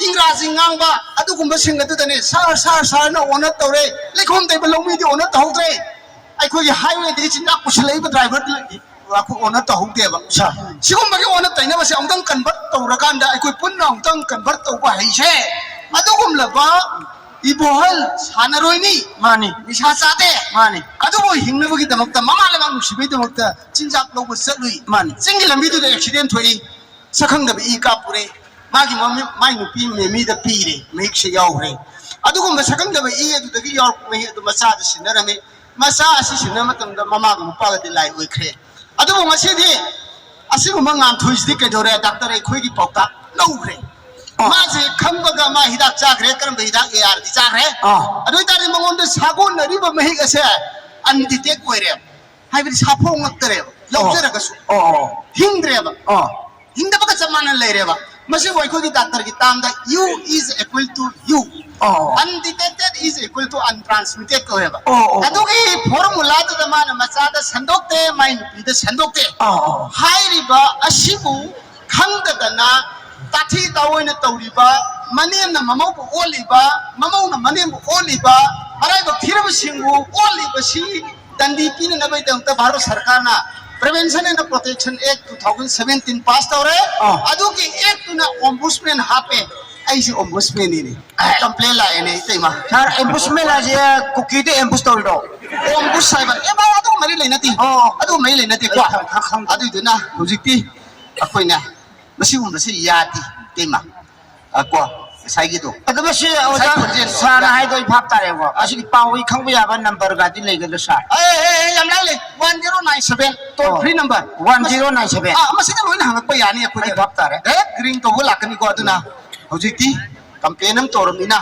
ꯏꯪꯒ꯭ꯔꯥꯖꯤ ꯉꯥꯡꯕ, ꯑꯗꯨꯒꯨꯝꯕꯁꯤꯡ ꯑꯗꯨꯗꯅꯦ ꯁꯥꯔ, ꯁꯥꯔ, ꯁꯥꯔꯅ ꯑꯣꯅꯔ ꯇꯧꯔꯦ꯫ ꯂꯩꯈꯣꯝ ꯇꯩꯕ ꯂꯧꯃꯤꯗꯤ ꯑꯣꯅꯔ ꯇꯧꯍꯧꯗ꯭ꯔꯦ꯫ ꯑꯩꯈꯣꯏꯒꯤ ꯍꯥꯏꯋꯦꯗꯒꯤ ꯆꯤꯟꯖꯥꯛ ꯄꯨꯁꯤꯜꯂꯛꯏꯕ ꯗ꯭ꯔꯥꯏꯚꯔꯗꯨ ꯑꯩꯈꯣꯏ ꯑꯣꯅꯔ ꯇꯧꯍꯧꯗꯦꯕ꯫ ꯁꯥꯔ꯫ ꯁꯤꯒꯨꯝꯕꯒꯤ ꯑꯣꯟꯅ ꯇꯩꯅꯕꯁꯦ ꯑꯃꯨꯛꯇꯪ ꯀꯟꯚꯔꯠ ꯇꯧꯔꯀꯥꯟꯗ ꯑꯩꯈꯣꯏ ꯄꯨꯟꯅ ꯑꯃꯨꯛꯇꯪ ꯀꯟꯚꯔꯠ ꯇꯧꯕ ꯍꯩꯁꯦ꯫ ꯑꯗꯨꯒꯨꯝꯂꯕ ꯏꯕꯣꯍꯜ ꯁꯥꯟꯅꯔꯣꯏꯅꯤ꯫ ꯃꯥꯅꯤ꯫ ꯅꯤꯁꯥ ꯆꯥꯗꯦ꯫ ꯃꯥꯅꯤ꯫ ꯑꯗꯨꯕꯨ ꯍꯤꯡꯅꯕꯒꯤꯗꯃꯛꯇ, ꯃꯃꯥ ꯂꯩꯕꯥꯛ ꯅꯨꯡꯁꯤꯕꯒꯤꯗꯃꯛꯇ ꯆꯤꯟꯖꯥꯛ ꯂꯧꯕ ꯆꯠꯂꯨꯏ꯫ ꯃꯥꯅꯤ꯫ ꯆꯤꯡꯒꯤ ꯂꯝꯕꯤꯗꯨꯗ ꯑꯦꯛꯁꯤꯗꯦꯟ ꯊꯣꯛꯏ꯫ ꯁꯛꯈꯪꯗꯕ ꯏ ꯀꯥꯞꯄꯨꯔꯦ꯫ ꯃꯥꯒꯤ ꯃꯃꯤ-, ꯃꯥꯏ ꯅꯨꯄꯤ ꯃꯦꯃꯤꯗ ꯄꯤꯔꯦ, ꯃꯍꯤꯛꯁꯦ ꯌꯥꯎꯈ꯭ꯔꯦ꯫ ꯑꯗꯨꯒꯨꯝꯕ ꯁꯛꯈꯪꯗꯕ ꯏ ꯑꯗꯨꯗꯒꯤ ꯌꯥꯎꯔꯛꯄ ꯃꯍꯤꯛ ꯑꯗꯨ ꯃꯆꯥꯗ ꯁꯤꯟꯅꯔꯝꯃꯤ꯫ ꯃꯆꯥ ꯑꯁꯤ ꯁꯤꯟꯅꯕ ꯃꯇꯝꯗ ꯃꯃꯥꯒ ꯃꯄꯥꯒꯗꯤ ꯂꯥꯏ ꯑꯣꯏꯈ꯭ꯔꯦ꯫ ꯑꯗꯨꯕꯨ ꯉꯁꯤꯗꯤ ꯑꯁꯤꯒꯨꯝꯕ ꯉꯥꯟꯊꯣꯏꯁꯤꯗꯤ ꯀꯩꯗꯧꯔꯦ? ꯗꯥꯛꯇꯔ ꯑꯩꯈꯣꯏꯒꯤ ꯄꯥꯎꯇꯥꯛ ꯂꯧꯈ꯭ꯔꯦ꯫ ꯑꯣ꯫ ꯃꯥꯁꯦ ꯈꯪꯕꯒ ꯃꯥ ꯍꯤꯗꯥꯛ ꯆꯥꯈ꯭ꯔꯦ꯫ ꯀꯔꯝꯕ ꯍꯤꯗꯥꯛ? ꯑꯦ ꯑꯥꯔ ꯗꯤ ꯆꯥꯈ꯭ꯔꯦ꯫ ꯑꯣ꯫ ꯑꯗꯨ ꯑꯣꯏꯇꯥꯔꯗꯤ ꯃꯉꯣꯟꯗ ꯁꯥꯒꯣꯟꯅꯔꯤꯕ ꯃꯍꯤꯛ ꯑꯁꯦ ꯑꯟꯗꯤꯇꯦꯛ ꯑꯣꯏꯔꯦ꯫ ꯍꯥꯏꯕꯗꯤ ꯁꯥꯐꯣꯡꯉꯛꯇꯔꯦꯕ, ꯑꯣ꯫ ꯂꯧꯖꯔꯒꯁꯨ꯫ ꯑꯣ, ꯑꯣ꯫ ꯍꯤꯡꯗ꯭ꯔꯦꯕ꯫ ꯑꯣ꯫ ꯍꯤꯡꯗꯕꯒ ꯆꯞ ꯃꯥꯟꯅ ꯂꯩꯔꯦꯕ꯫ ꯃꯁꯤꯕꯨ ꯑꯩꯈꯣꯏꯒꯤ ꯗꯥꯛꯇꯔꯒꯤ ꯇꯥꯝꯗ U is equal to U, ꯑꯣ꯫ Undetected is equal to untransmitted ꯀꯧꯋꯦꯕ꯫ ꯑꯣ, ꯑꯣ, ꯑꯣ꯫ ꯑꯗꯨꯒꯤ ꯐꯣꯔꯃꯨꯂꯥꯗꯨꯗ ꯃꯥꯅ ꯃꯆꯥꯗ ꯁꯟꯗꯣꯛꯇꯦ, ꯃꯥꯏ ꯅꯨꯄꯤꯗ ꯁꯟꯗꯣꯛꯇꯦ꯫ ꯑꯣ, ꯑꯣ꯫ ꯍꯥꯏꯔꯤꯕ ꯑꯁꯤꯕꯨ ꯈꯪꯗꯗꯅ ꯇꯥꯊꯤ ꯇꯥꯑꯣꯏꯅ ꯇꯧꯔꯤꯕ, ꯃꯅꯦꯝꯅ ꯃꯃꯧꯕꯨ ꯑꯣꯜꯂꯤꯕ, ꯃꯃꯧꯅ ꯃꯅꯦꯝꯕꯨ ꯑꯣꯜꯂꯤꯕ, ꯃꯔꯥꯏꯕꯛ ꯊꯤꯔꯕꯁꯤꯡꯕꯨ ꯑꯣꯜꯂꯤꯕꯁꯤ ꯗꯟꯗꯤ ꯄꯤꯅꯅꯕꯒꯤꯗꯃꯛꯇ ꯚꯥꯔꯠ ꯁꯔꯀꯥꯔꯅ Prevention and Protection Act two thousand seventeen pass ꯇꯧꯔꯦ꯫ ꯑꯥ꯫ ꯑꯗꯨꯒꯤ ꯑꯦꯛꯇꯨꯅ ꯑꯣꯝꯕꯨꯁꯃꯦꯟ ꯍꯥꯞꯄꯦ꯫ ꯑꯩꯁꯦ ꯑꯣꯝꯕꯨꯁꯃꯦꯟꯅꯤꯅꯦ꯫ ꯀꯝꯄ꯭ꯂꯦꯟ ꯂꯥꯛꯑꯦꯅꯦ, ꯏꯇꯩꯃ꯫ ꯁꯥꯔ, ꯑꯦꯝꯕꯨꯁꯃꯦꯟ ꯍꯥꯏꯁꯦ ꯀꯨꯀꯤꯗ ꯑꯦꯝꯕꯨꯁ ꯇꯧꯔꯤꯔꯣ? ꯑꯣꯝꯕꯨꯁ ꯍꯥꯏꯕ꯫ ꯑꯦ, ꯚꯥꯏ, ꯑꯗꯨꯒ ꯃꯔꯤ ꯂꯩꯅꯗꯦ꯫ ꯑꯣ꯫ ꯑꯗꯨꯒ ꯃꯔꯤ ꯂꯩꯅꯗꯦꯀꯣ꯫ ꯑꯩ ꯈꯪ-, ꯈꯪ-, ꯈꯪ-, ꯑꯗꯨꯏꯗꯨꯅ ꯍꯧꯖꯤꯛꯇꯤ ꯑꯩꯈꯣꯏꯅ ꯃꯁꯤꯒꯨꯝꯕꯁꯤ ꯌꯥꯗꯦ, ꯏꯇꯩꯃ꯫ ꯑ, ꯀꯣ꯫ ꯉꯁꯥꯏꯒꯤꯗꯣ꯫ ꯑꯗꯨ ꯃꯁꯤ ꯑꯣꯖꯥ ꯉꯁꯥꯏ ꯈꯣꯟꯖꯦꯜꯗꯣ꯫ ꯁꯥꯔꯅ ꯍꯥꯏꯗꯣ ꯑꯩ ꯚꯥꯞ ꯇꯥꯔꯦꯕꯀꯣ꯫ ꯑꯁꯤꯒꯤ ꯄꯥꯎ ꯑꯩ ꯈꯪꯕ ꯌꯥꯕ ꯅꯝꯕꯔꯒꯗꯤ ꯂꯩꯒꯗ꯭ꯔꯥ, ꯁꯥꯔ? ꯑꯦ, ꯑꯦ, ꯑꯦ, ꯌꯥꯝ ꯂꯥꯏ ꯂꯩ꯫ One zero nine seven, toll free number꯫ One zero nine seven꯫ ꯑꯥ, ꯃꯁꯤꯗ ꯂꯣꯏꯅ ꯍꯪꯉꯛꯄ ꯌꯥꯅꯤ ꯑꯩꯈꯣꯏꯗ꯫ ꯑꯩ ꯚꯥꯞ ꯇꯥꯔꯦ꯫ Direct ring ꯇꯧꯕ ꯂꯥꯛꯀꯅꯤꯀꯣ꯫ ꯑꯗꯨꯅ ꯍꯧꯖꯤꯛꯇꯤ complain ꯑꯃ ꯇꯧꯔꯕꯅꯤꯅ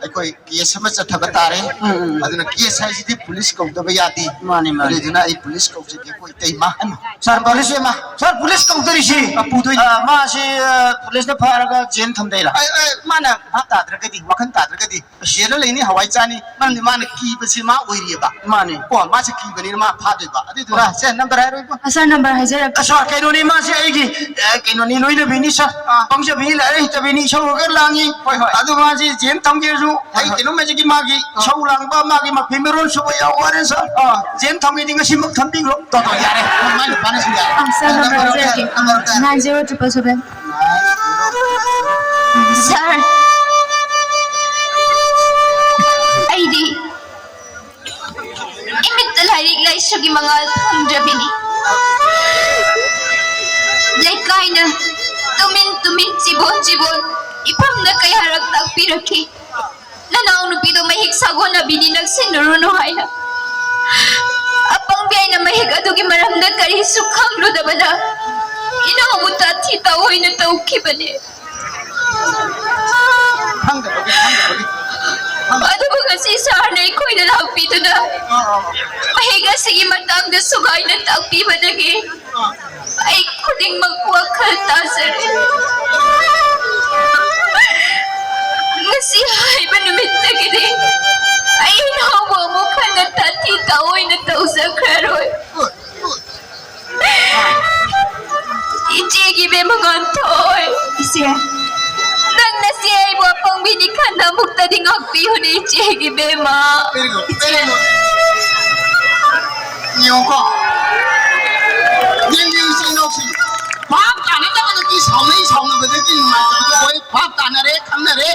ꯑꯩꯈꯣꯏ case ꯑꯃ ꯆꯠꯊꯕ ꯇꯥꯔꯦ꯫ ꯎꯝ, ꯎꯝ꯫ ꯑꯗꯨꯅ case ꯍꯥꯏꯁꯤꯗꯤ police ꯀꯧꯗꯕ ꯌꯥꯗꯦ꯫ ꯃꯥꯅꯤ, ꯃꯥꯅꯤ꯫ ꯑꯗꯨꯗꯨꯅ ꯑꯩ police ꯀꯧꯖꯒꯦ ꯑꯩꯈꯣꯏ ꯏꯇꯩꯃ꯫ ꯍꯩꯃꯥ, ꯁꯥꯔ, police, ꯏꯇꯩꯃ꯫ ꯁꯥꯔ, police ꯀꯧꯗꯣꯔꯤꯁꯤ꯫ ꯑ, ꯄꯨꯗꯣꯏꯅꯤ꯫ ꯑ, ꯃꯥꯁꯤ, ꯑ, policeꯅ ꯐꯥꯔꯒ jail ꯊꯝꯗꯣꯏꯔꯥ? ꯑ, ꯑ, ꯃꯥꯅ ꯚꯥꯞ ꯇꯥꯗ꯭ꯔꯒꯗꯤ, ꯋꯥꯈꯜ ꯇꯥꯗ꯭ꯔꯒꯗꯤ jailꯗ ꯂꯩꯅꯤ, ꯍꯋꯥꯏ ꯆꯥꯅꯤ꯫ ꯃꯔꯝꯗꯤ ꯃꯥꯅ ꯀꯤꯕꯁꯤ ꯃꯥ ꯑꯣꯏꯔꯤꯑꯕ꯫ ꯃꯥꯅꯤ꯫ ꯀꯣ, ꯃꯥꯁꯦ ꯀꯤꯕꯅꯤꯅ ꯃꯥ ꯐꯥꯗꯣꯏꯕ꯫ ꯑꯗꯨꯏꯗꯨꯅ, ꯁꯦ, number ꯍꯥꯏꯔꯣ ꯏꯕꯨꯡ꯫ ꯑ, ꯁꯥꯔ, number ꯍꯥꯏꯖꯔꯛꯀꯦ꯫ ꯑ, ꯁꯥꯔ, ꯀꯩꯅꯣꯅꯤ, ꯃꯥꯁꯦ ꯑꯩꯒꯤ, ꯑ, ꯀꯩꯅꯣꯅꯤ, ꯂꯣꯏꯅꯕꯤꯅꯤ, ꯁꯥꯔ꯫ ꯑꯥ꯫ ꯄꯪꯖꯕꯤꯅꯤ, ꯂꯥꯏꯔꯤꯛ ꯍꯩꯇꯕꯤꯅꯤ, ꯏꯁꯧꯔꯒ ꯂꯥꯡꯉꯤ꯫ ꯍꯣꯏ, ꯍꯣꯏ꯫ ꯑꯗꯣ ꯃꯥꯁꯦ jail ꯊꯝꯒꯦꯁꯨ, ꯍꯣꯏ, ꯑꯩ ꯍꯣꯏ꯫ ꯀꯩꯅꯣꯝ ꯍꯥꯏꯖꯒꯦ, ꯃꯥꯒꯤ ꯑꯥ꯫ ꯏꯁꯧ ꯂꯥꯡꯕ, ꯃꯥꯒꯤ ꯃꯐꯤ ꯃꯔꯣꯟ ꯁꯨꯕ ꯌꯥꯎ ꯋꯥꯔꯦ, ꯁꯥꯔ꯫ ꯑꯥ꯫ Jail ꯊꯝꯒꯦꯗꯤ ꯉꯁꯤꯃꯛ ꯊꯝꯕꯤꯈ꯭ꯔꯣ꯫ ꯇꯣ, ꯇꯣ, ꯌꯥꯔꯦ꯫ ꯃꯥꯏ ꯅꯨꯄꯥꯅꯁꯨ ꯌꯥꯔꯦ꯫ ꯑꯥ, ꯁꯥꯔ, number ꯍꯥꯏꯖꯔꯛꯀꯦ꯫ Number ꯍꯥꯏꯔꯣ꯫ Nine zero triple seven꯫ ꯁꯥꯔ, ꯑꯩꯗꯤ ꯏꯃꯤꯠꯇ ꯂꯥꯏꯔꯤꯛ ꯂꯥꯏꯁꯨꯒꯤ ꯃꯉꯥꯜ ꯐꯪꯗ꯭ꯔꯕꯤꯅꯤ꯫ ꯂꯩꯀꯥꯏꯅ ꯇꯨꯃꯤꯟ ꯇꯨꯃꯤꯟ, ꯆꯤꯕꯣꯟ ꯆꯤꯕꯣꯟ ꯏꯐꯝꯅ ꯀꯌꯥꯔꯛ ꯇꯥꯛꯄꯤꯔꯛꯈꯤ, "ꯅꯅꯥꯎ ꯅꯨꯄꯤꯗꯣ ꯃꯍꯤꯛ ꯁꯥꯒꯣꯟꯅꯕꯤꯅꯤ, ꯅꯛꯁꯤꯟꯅꯔꯨꯅꯨ" ꯍꯥꯏꯅ꯫ ꯑꯄꯪꯕꯤ ꯑꯩꯅ ꯃꯍꯤꯛ ꯑꯗꯨꯒꯤ ꯃꯔꯝꯗ ꯀꯔꯤꯁꯨ ꯈꯪꯂꯨꯗꯕꯅ ꯏꯅꯥꯎꯕꯨ ꯇꯥꯊꯤ ꯇꯥꯑꯣꯏꯅ ꯇꯧꯈꯤꯕꯅꯤ꯫ ꯈꯪꯗꯕꯒꯤ, ꯈꯪꯗꯕꯒꯤ꯫ ꯑꯗꯨꯕꯨ ꯉꯁꯤ ꯁꯥꯔꯅ ꯑꯩꯈꯣꯏꯗ ꯂꯥꯛꯄꯤꯗꯨꯅ ꯃꯍꯤꯛ ꯑꯁꯤꯒꯤ ꯃꯇꯥꯡꯗ ꯁꯨꯒꯥꯏꯅ ꯇꯥꯛꯄꯤꯕꯗꯒꯤ ꯑꯩ ꯈꯨꯗꯤꯡꯃꯛ ꯋꯥꯈꯜ ꯇꯥꯖꯔꯦ꯫ ꯉꯁꯤ ꯍꯥꯏꯕ ꯅꯨꯃꯤꯠꯇꯒꯤꯗꯤ ꯑꯩ ꯏꯅꯥꯎꯕꯨ ꯑꯃꯨꯛ ꯍꯟꯅ ꯇꯥꯊꯤ ꯇꯥꯑꯣꯏꯅ ꯇꯧꯖꯈ꯭ꯔꯔꯣꯏ꯫ ꯏꯆꯦꯒꯤ ꯏꯕꯦꯝꯃ ꯉꯥꯟꯊꯣꯏ꯫ ꯏꯆꯦ꯫ ꯅꯪ ꯅꯆꯦ ꯑꯩꯕꯨ ꯑꯄꯪꯕꯤꯅꯤ ꯈꯟꯅ ꯑꯃꯨꯛꯇꯗꯤ ꯉꯥꯛꯄꯤꯌꯨꯅꯦ, ꯏꯆꯦꯒꯤ ꯏꯕꯦꯝꯃ꯫ Very good, very good. ꯌꯦꯡꯉꯨꯀꯣ꯫ ꯌꯦꯡꯉꯨ, ꯏꯆꯦ ꯏꯅꯥꯎꯁꯤꯡ꯫ ꯚꯥꯞ ꯇꯥꯅꯗꯕꯗꯒꯤ ꯁꯥꯎꯅꯩ, ꯁꯥꯎꯅꯕꯗꯒꯤ ꯅꯨꯡꯉꯥꯏꯇꯕꯗꯣ ꯑꯣꯏ꯫ ꯚꯥꯞ ꯇꯥꯅꯔꯦ, ꯈꯪꯅꯔꯦ,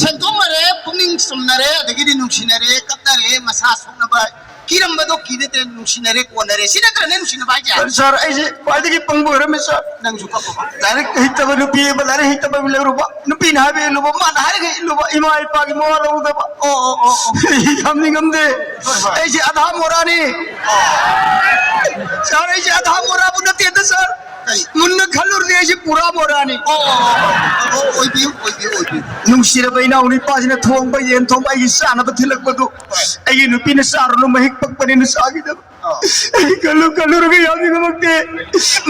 ꯁꯦꯟꯗꯣꯛꯅꯔꯦ, ꯄꯨꯛꯅꯤꯡ ꯆꯨꯝꯅꯔꯦ, ꯑꯗꯒꯤꯗꯤ ꯅꯨꯡꯁꯤꯅꯔꯦ, ꯀꯞꯅꯔꯦ, ꯃꯁꯥ ꯁꯣꯛꯅꯕ ꯀꯤꯔꯝꯕꯗꯣ ꯀꯤꯔꯗ꯭ꯔꯦ, ꯅꯨꯡꯁꯤꯅꯔꯦ, ꯀꯣꯟꯅꯔꯦ꯫ ꯁꯤ ꯅꯠꯇ꯭ꯔꯅꯦ ꯅꯨꯡꯁꯤꯅꯕ ꯍꯥꯏꯁꯦ? ꯁꯥꯔ, ꯁꯥꯔ, ꯑꯩꯁꯦ ꯈ꯭ꯋꯥꯏꯗꯒꯤ ꯄꯪꯕ ꯑꯣꯏꯔꯝꯃꯦ, ꯁꯥꯔ꯫ ꯅꯪꯁꯨ ꯀꯞꯄꯕ? ꯂꯥꯏꯔꯤꯛ ꯍꯩꯇꯕ ꯅꯨꯄꯤ ꯑꯃ, ꯂꯥꯏꯔꯤꯛ ꯍꯩꯇꯕ ꯑꯃ ꯂꯩꯔꯨꯕ, ꯅꯨꯄꯤꯅ ꯍꯥꯏꯕ ꯏꯜꯂꯨꯕ, ꯃꯥꯅ ꯍꯥꯏꯔꯤꯈꯩ ꯏꯜꯂꯨꯕ, ꯏꯃꯥ ꯏꯄꯥꯒꯤ ꯃꯋꯥ ꯂꯧꯗꯕ꯫ ꯑꯣ, ꯑꯣ, ꯑꯣ, ꯑꯣ꯫ ꯑꯩ ꯌꯥꯝ ꯅꯤꯡꯉꯝꯗꯦ꯫ ꯍꯣꯏ, ꯍꯣꯏ꯫ ꯑꯩꯁꯦ ꯑꯙꯥ ꯃꯣꯔꯥꯅꯤ꯫ ꯁꯥꯔ, ꯑꯩꯁꯦ ꯑꯙꯥ ꯃꯣꯔꯥꯕꯨ ꯅꯠꯇꯦꯗ, ꯁꯥꯔ꯫ ꯀꯔꯤ? ꯃꯨꯟꯅ ꯈꯜꯂꯨꯔꯗꯤ ꯑꯩꯁꯦ ꯄꯨꯔꯥ ꯃꯣꯔꯥꯅꯤ꯫ ꯑꯣ, ꯑꯣ, ꯑꯣ, ꯑꯣ, ꯑꯣꯏꯕꯤꯌꯨ, ꯑꯣꯏꯕꯤꯌꯨ, ꯑꯣꯏꯕꯤꯌꯨ꯫ ꯅꯨꯡꯁꯤꯔꯕ ꯏꯅꯥꯎ ꯅꯨꯄꯥꯁꯤꯅ ꯊꯣꯡꯕ ꯌꯦꯟ ꯊꯣꯡꯕ ꯑꯩꯒꯤ ꯆꯥꯅꯕ ꯊꯤꯜꯂꯛꯄꯗꯨ, ꯍꯣꯏ꯫ ꯑꯩꯒꯤ ꯅꯨꯄꯤꯅ ꯆꯥꯔꯨꯅꯨ, ꯃꯍꯤꯛ ꯄꯛꯄꯅꯤꯅ ꯆꯥꯈꯤꯗꯕ꯫ ꯑꯣ꯫ ꯑꯩ ꯈꯜꯂꯨ ꯈꯜꯂꯨꯔꯒ ꯌꯥꯝ ꯅꯤꯡꯉꯝꯃꯛꯇꯦ꯫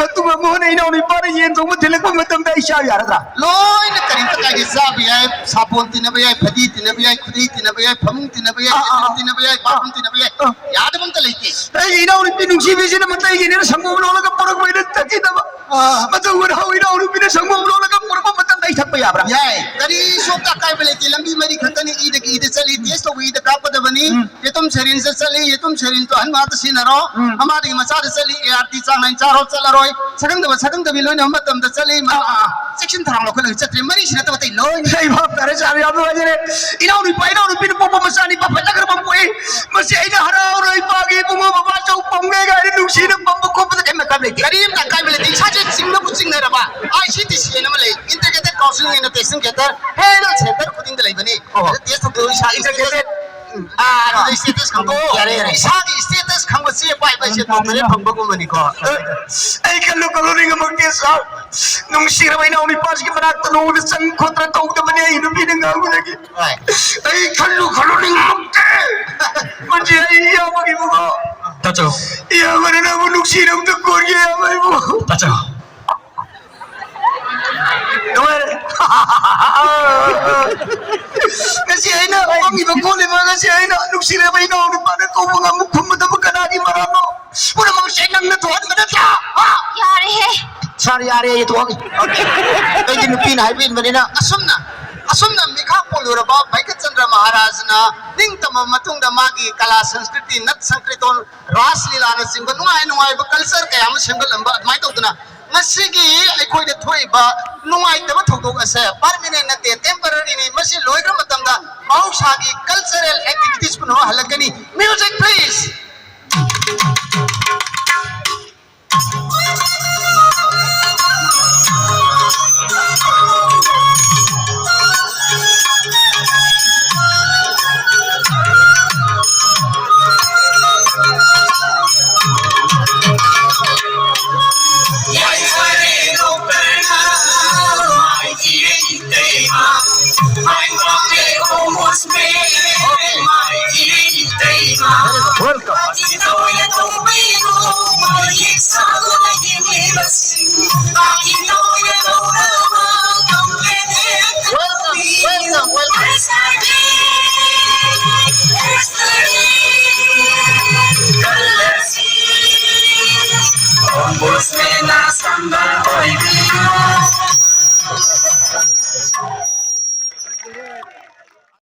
ꯃꯇꯨꯡ ꯑꯃꯨꯛ ꯍꯟꯅ ꯏꯅꯥꯎ ꯅꯨꯄꯥꯅ ꯌꯦꯟ ꯊꯣꯡꯕ ꯊꯤꯜꯂꯛꯄ ꯃꯇꯝꯗ ꯑꯩ ꯆꯥꯕ ꯌꯥꯔꯗ꯭ꯔꯥ? ꯂꯣꯏꯅ ꯀꯔꯤꯝꯇ ꯀꯥꯏꯗꯦ, ꯆꯥꯕ ꯌꯥꯏ, ꯁꯥꯄꯣꯟ ꯇꯤꯟꯅꯕ ꯌꯥꯏ, ꯐꯗꯤ ꯇꯤꯟꯅꯕ ꯌꯥꯏ, ꯈꯨꯗꯩ ꯇꯤꯟꯅꯕ ꯌꯥꯏ, ꯐꯃꯨꯡ ꯇꯤꯟꯅꯕ ꯌꯥꯏ, ꯑꯥ, ꯑꯥ, ꯇꯤꯟꯅꯕ ꯌꯥꯏ, ꯑꯥ꯫ ꯕꯥꯠꯔꯨꯝ ꯇꯤꯟꯅꯕ ꯌꯥꯏ, ꯑꯥ꯫ ꯌꯥꯗꯕ ꯑꯝꯇ ꯂꯩꯇꯦ꯫ ꯑꯩꯒꯤ ꯏꯅꯥꯎꯅꯨꯄꯤ ꯅꯨꯡꯁꯤꯕꯤꯁꯤꯅ ꯃꯇꯩꯒꯤꯅꯦꯅ ꯁꯪꯒꯣꯝ ꯂꯣꯜꯂꯒ ꯄꯨꯔꯛꯄꯩꯅ ꯊꯛꯈꯤꯗꯕ꯫ ꯑꯥ꯫ ꯃꯇꯧ ꯃꯅꯥꯎ ꯏꯅꯥꯎꯅꯨꯄꯤꯅ ꯁꯪꯒꯣꯝ ꯂꯣꯜꯂꯒ ꯄꯨꯔꯛꯄ ꯃꯇꯝꯗ ꯑꯩ ꯊꯛꯄ ꯌꯥꯕ꯭ꯔꯥ? ꯌꯥꯏ, ꯀꯔꯤꯁꯨ ꯑꯀꯥꯏꯕ ꯂꯩꯇꯦ꯫ ꯂꯝꯕꯤ ꯃꯔꯤ ꯈꯛꯇꯅꯤ, ꯏꯗꯒꯤ ꯏꯗ ꯆꯠꯂꯤ, ꯇꯦꯁ ꯇꯧꯕ ꯏꯗ ꯀꯥꯞꯀꯗꯕꯅꯤ꯫ ꯎꯝ꯫ ꯌꯦꯇꯨꯝ ꯁꯦꯔꯤꯟꯁꯇ ꯆꯠꯂꯤ, ꯌꯦꯇꯨꯝ ꯁꯦꯔꯤꯟꯁꯇꯣ ꯑꯍꯟ ꯃꯥꯗ ꯁꯤꯖꯤꯟꯅꯔꯣ꯫ ꯎꯝ꯫ ꯃꯃꯥꯗꯒꯤ ꯃꯆꯥꯗ ꯆꯠꯂꯤ, ꯑꯦ ꯑꯥꯔ ꯇꯤ ꯆꯥꯡ ꯅꯥꯏꯅ ꯆꯥꯔꯣ, ꯆꯠꯂꯔꯣꯏ꯫ ꯁꯛꯈꯪꯗꯕ ꯁꯛꯈꯪꯗꯕꯤ ꯂꯣꯏꯅꯕ ꯃꯇꯝꯗ ꯆꯠꯂꯤ꯫ ꯑꯥ, ꯑꯥ, ꯑꯥ꯫ ꯆꯦꯛꯁꯤꯟ ꯊꯧꯔꯥꯡ ꯂꯧꯈꯠꯂꯒ ꯆꯠꯇ꯭ꯔꯦ, ꯃꯔꯤꯁꯤ ꯅꯠꯇꯕ ꯑꯇꯩ ꯂꯣꯏꯅ꯫ ꯑꯩ ꯚꯥꯞ ꯇꯥꯔꯦ, ꯁꯥꯔ, ꯌꯥꯝ ꯅꯨꯡꯉꯥꯏꯖꯔꯦ꯫ ꯏꯅꯥꯎ ꯅꯨꯄꯥ, ꯏꯅꯥꯎ ꯅꯨꯄꯤꯅ ꯄꯣꯛꯄ ꯃꯆꯥꯅꯤ, ꯄꯥꯈꯠꯅꯈ꯭ꯔꯕ ꯄꯣꯛꯏ꯫ ꯃꯁꯤ ꯑꯩꯅ ꯍꯔꯥꯎꯅ ꯏꯄꯥꯒꯤ ꯏꯕꯨꯡꯉꯣ ꯕꯕꯥ ꯆꯧ ꯄꯣꯡꯉꯦ ꯀꯥꯏꯅ ꯅꯨꯡꯁꯤꯅ ꯄꯝꯕ ꯈꯣꯠꯄꯗ ꯀꯩꯝ ꯑꯀꯥꯏꯕ ꯂꯩꯇꯦ꯫ ꯀꯔꯤꯝꯇ ꯑꯀꯥꯏꯕ ꯂꯩꯇꯦ꯫ ꯏꯁꯥꯁꯦ ꯆꯤꯡꯅꯕꯨ ꯆꯤꯡꯅꯔꯕ, ꯑꯥꯏ ꯁꯤ ꯇꯤ ꯁꯤ ꯍꯥꯏꯅ ꯑꯃ ꯂꯩ, Integrated Counseling and Testing Center, health center ꯈꯨꯗꯤꯡꯗ ꯂꯩꯕꯅꯤ꯫ ꯑꯣ꯫ ꯑꯗꯨ test ꯇꯧꯕꯤꯌꯨ, ꯏꯁꯥꯒꯤ status꯫ ꯎꯝ꯫ ꯑꯥ, ꯑꯗꯨꯗ status ꯈꯪꯗꯣꯛꯑꯣ꯫ ꯌꯥꯔꯦ, ꯌꯥꯔꯦ꯫ ꯏꯁꯥꯒꯤ status ꯈꯪꯕ ꯆꯦ ꯄꯥꯏꯕ ꯍꯥꯏꯁꯦ ꯗꯣꯛꯇꯔꯦꯠ ꯐꯪꯕꯒꯨꯝꯕꯅꯤꯀꯣ꯫ ꯑꯩ ꯈꯜꯂꯨ ꯈꯜꯂꯨ ꯅꯤꯡꯉꯝꯃꯛꯇꯦ, ꯁꯥꯔ꯫ ꯅꯨꯡꯁꯤꯔꯕ ꯏꯅꯥꯎ ꯅꯨꯄꯥꯁꯤꯒꯤ ꯃꯅꯥꯛꯇ ꯅꯣꯡꯃꯗ ꯆꯪ ꯈꯣꯠꯇꯅ ꯇꯧꯗꯕꯅꯦ ꯑꯩ ꯅꯨꯄꯤꯅ ꯉꯥꯡꯕꯗꯒꯤ꯫ ꯍꯣꯏ꯫ ꯑꯩ ꯈꯜꯂꯨ ꯈꯜꯂꯨ ꯅꯤꯡꯉꯝꯃꯛꯇꯦ꯫ ꯃꯁꯤ ꯑꯩ ꯏꯌꯥꯝꯕꯒꯤ ꯏꯕꯨꯡꯉꯣ꯫ ꯇꯥꯆꯧ꯫ ꯏꯌꯥꯝꯕꯅ ꯅꯪꯕꯨ ꯅꯨꯡꯁꯤꯅꯕꯗ ꯀꯣꯟꯒꯦ ꯏꯌꯥꯝꯕ ꯏꯕꯨꯡꯉꯣ꯫ ꯇꯥꯆꯧ꯫ ꯅꯨꯡꯉꯥꯏꯔꯦ꯫ ꯉꯁꯤ ꯑꯩꯅ ꯐꯝꯃꯤꯕ ꯈꯣꯠꯂꯤꯕ, ꯉꯁꯤ ꯑꯩꯅ ꯅꯨꯡꯁꯤꯔꯕ ꯏꯅꯥꯎ ꯅꯨꯄꯥꯅ ꯀꯧꯕ ꯉꯝꯕ ꯈꯨꯝꯕꯗꯕꯨ ꯀꯅꯥꯒꯤ ꯃꯔꯝꯅꯣ? ꯄꯨꯝꯅꯃꯛꯁꯦ ꯅꯪꯅ ꯊꯣꯛꯍꯟꯕ ꯅꯠꯇ꯭ꯔꯥ? ꯍꯥ? ꯌꯥꯔꯦꯍꯦ꯫ ꯁꯥꯔ, ꯌꯥꯔꯦ, ꯑꯩ ꯊꯣꯛꯑꯒꯦ꯫ ꯑꯩꯗꯤ ꯅꯨꯄꯤꯅ ꯍꯥꯏꯕ ꯏꯟꯕꯅꯤꯅ꯫ ꯑꯁꯨꯝꯅ, ꯑꯁꯨꯝꯅ ꯃꯤꯈꯥ ꯄꯣꯜꯂꯨꯔꯕ ꯚꯩꯀꯆꯟꯗ꯭ꯔ ꯃꯍꯥꯔꯥꯖꯅ ꯅꯤꯡꯇꯝꯃ ꯃꯇꯨꯡꯗ ꯃꯥꯒꯤ ꯀꯂꯥ ꯁꯪꯁꯀ꯭ꯔꯤꯇꯤ, ꯅꯠ ꯁꯪꯀ꯭ꯔꯤꯇꯣꯟ, ꯔꯥꯁ ꯂꯤꯂꯥꯅꯆꯤꯡꯕ ꯅꯨꯡꯉꯥꯏ ꯅꯨꯡꯉꯥꯏꯕ culture ꯀꯌꯥ ꯑꯃ ꯁꯦꯝꯒꯠꯂꯝꯕ, ꯑꯗꯨꯃꯥꯏꯅ ꯇꯧꯗꯅ ꯉꯁꯤꯒꯤ ꯑꯩꯈꯣꯏꯗ ꯊꯣꯛꯏꯕ ꯅꯨꯡꯉꯥꯏꯇꯕ ꯊꯧꯗꯣꯛ ꯑꯁꯦ permanent ꯅꯠꯇꯦ, temporary ꯅꯤ꯫ ꯃꯁꯤ ꯂꯣꯏꯈ꯭ꯔ ꯃꯇꯝꯗ ꯃꯍꯧꯁꯥꯒꯤ cultural activities ꯄꯨꯝꯅꯃꯛ ꯍꯜꯂꯛꯀꯅꯤ꯫ Music, please꯫ Welcome, welcome, welcome.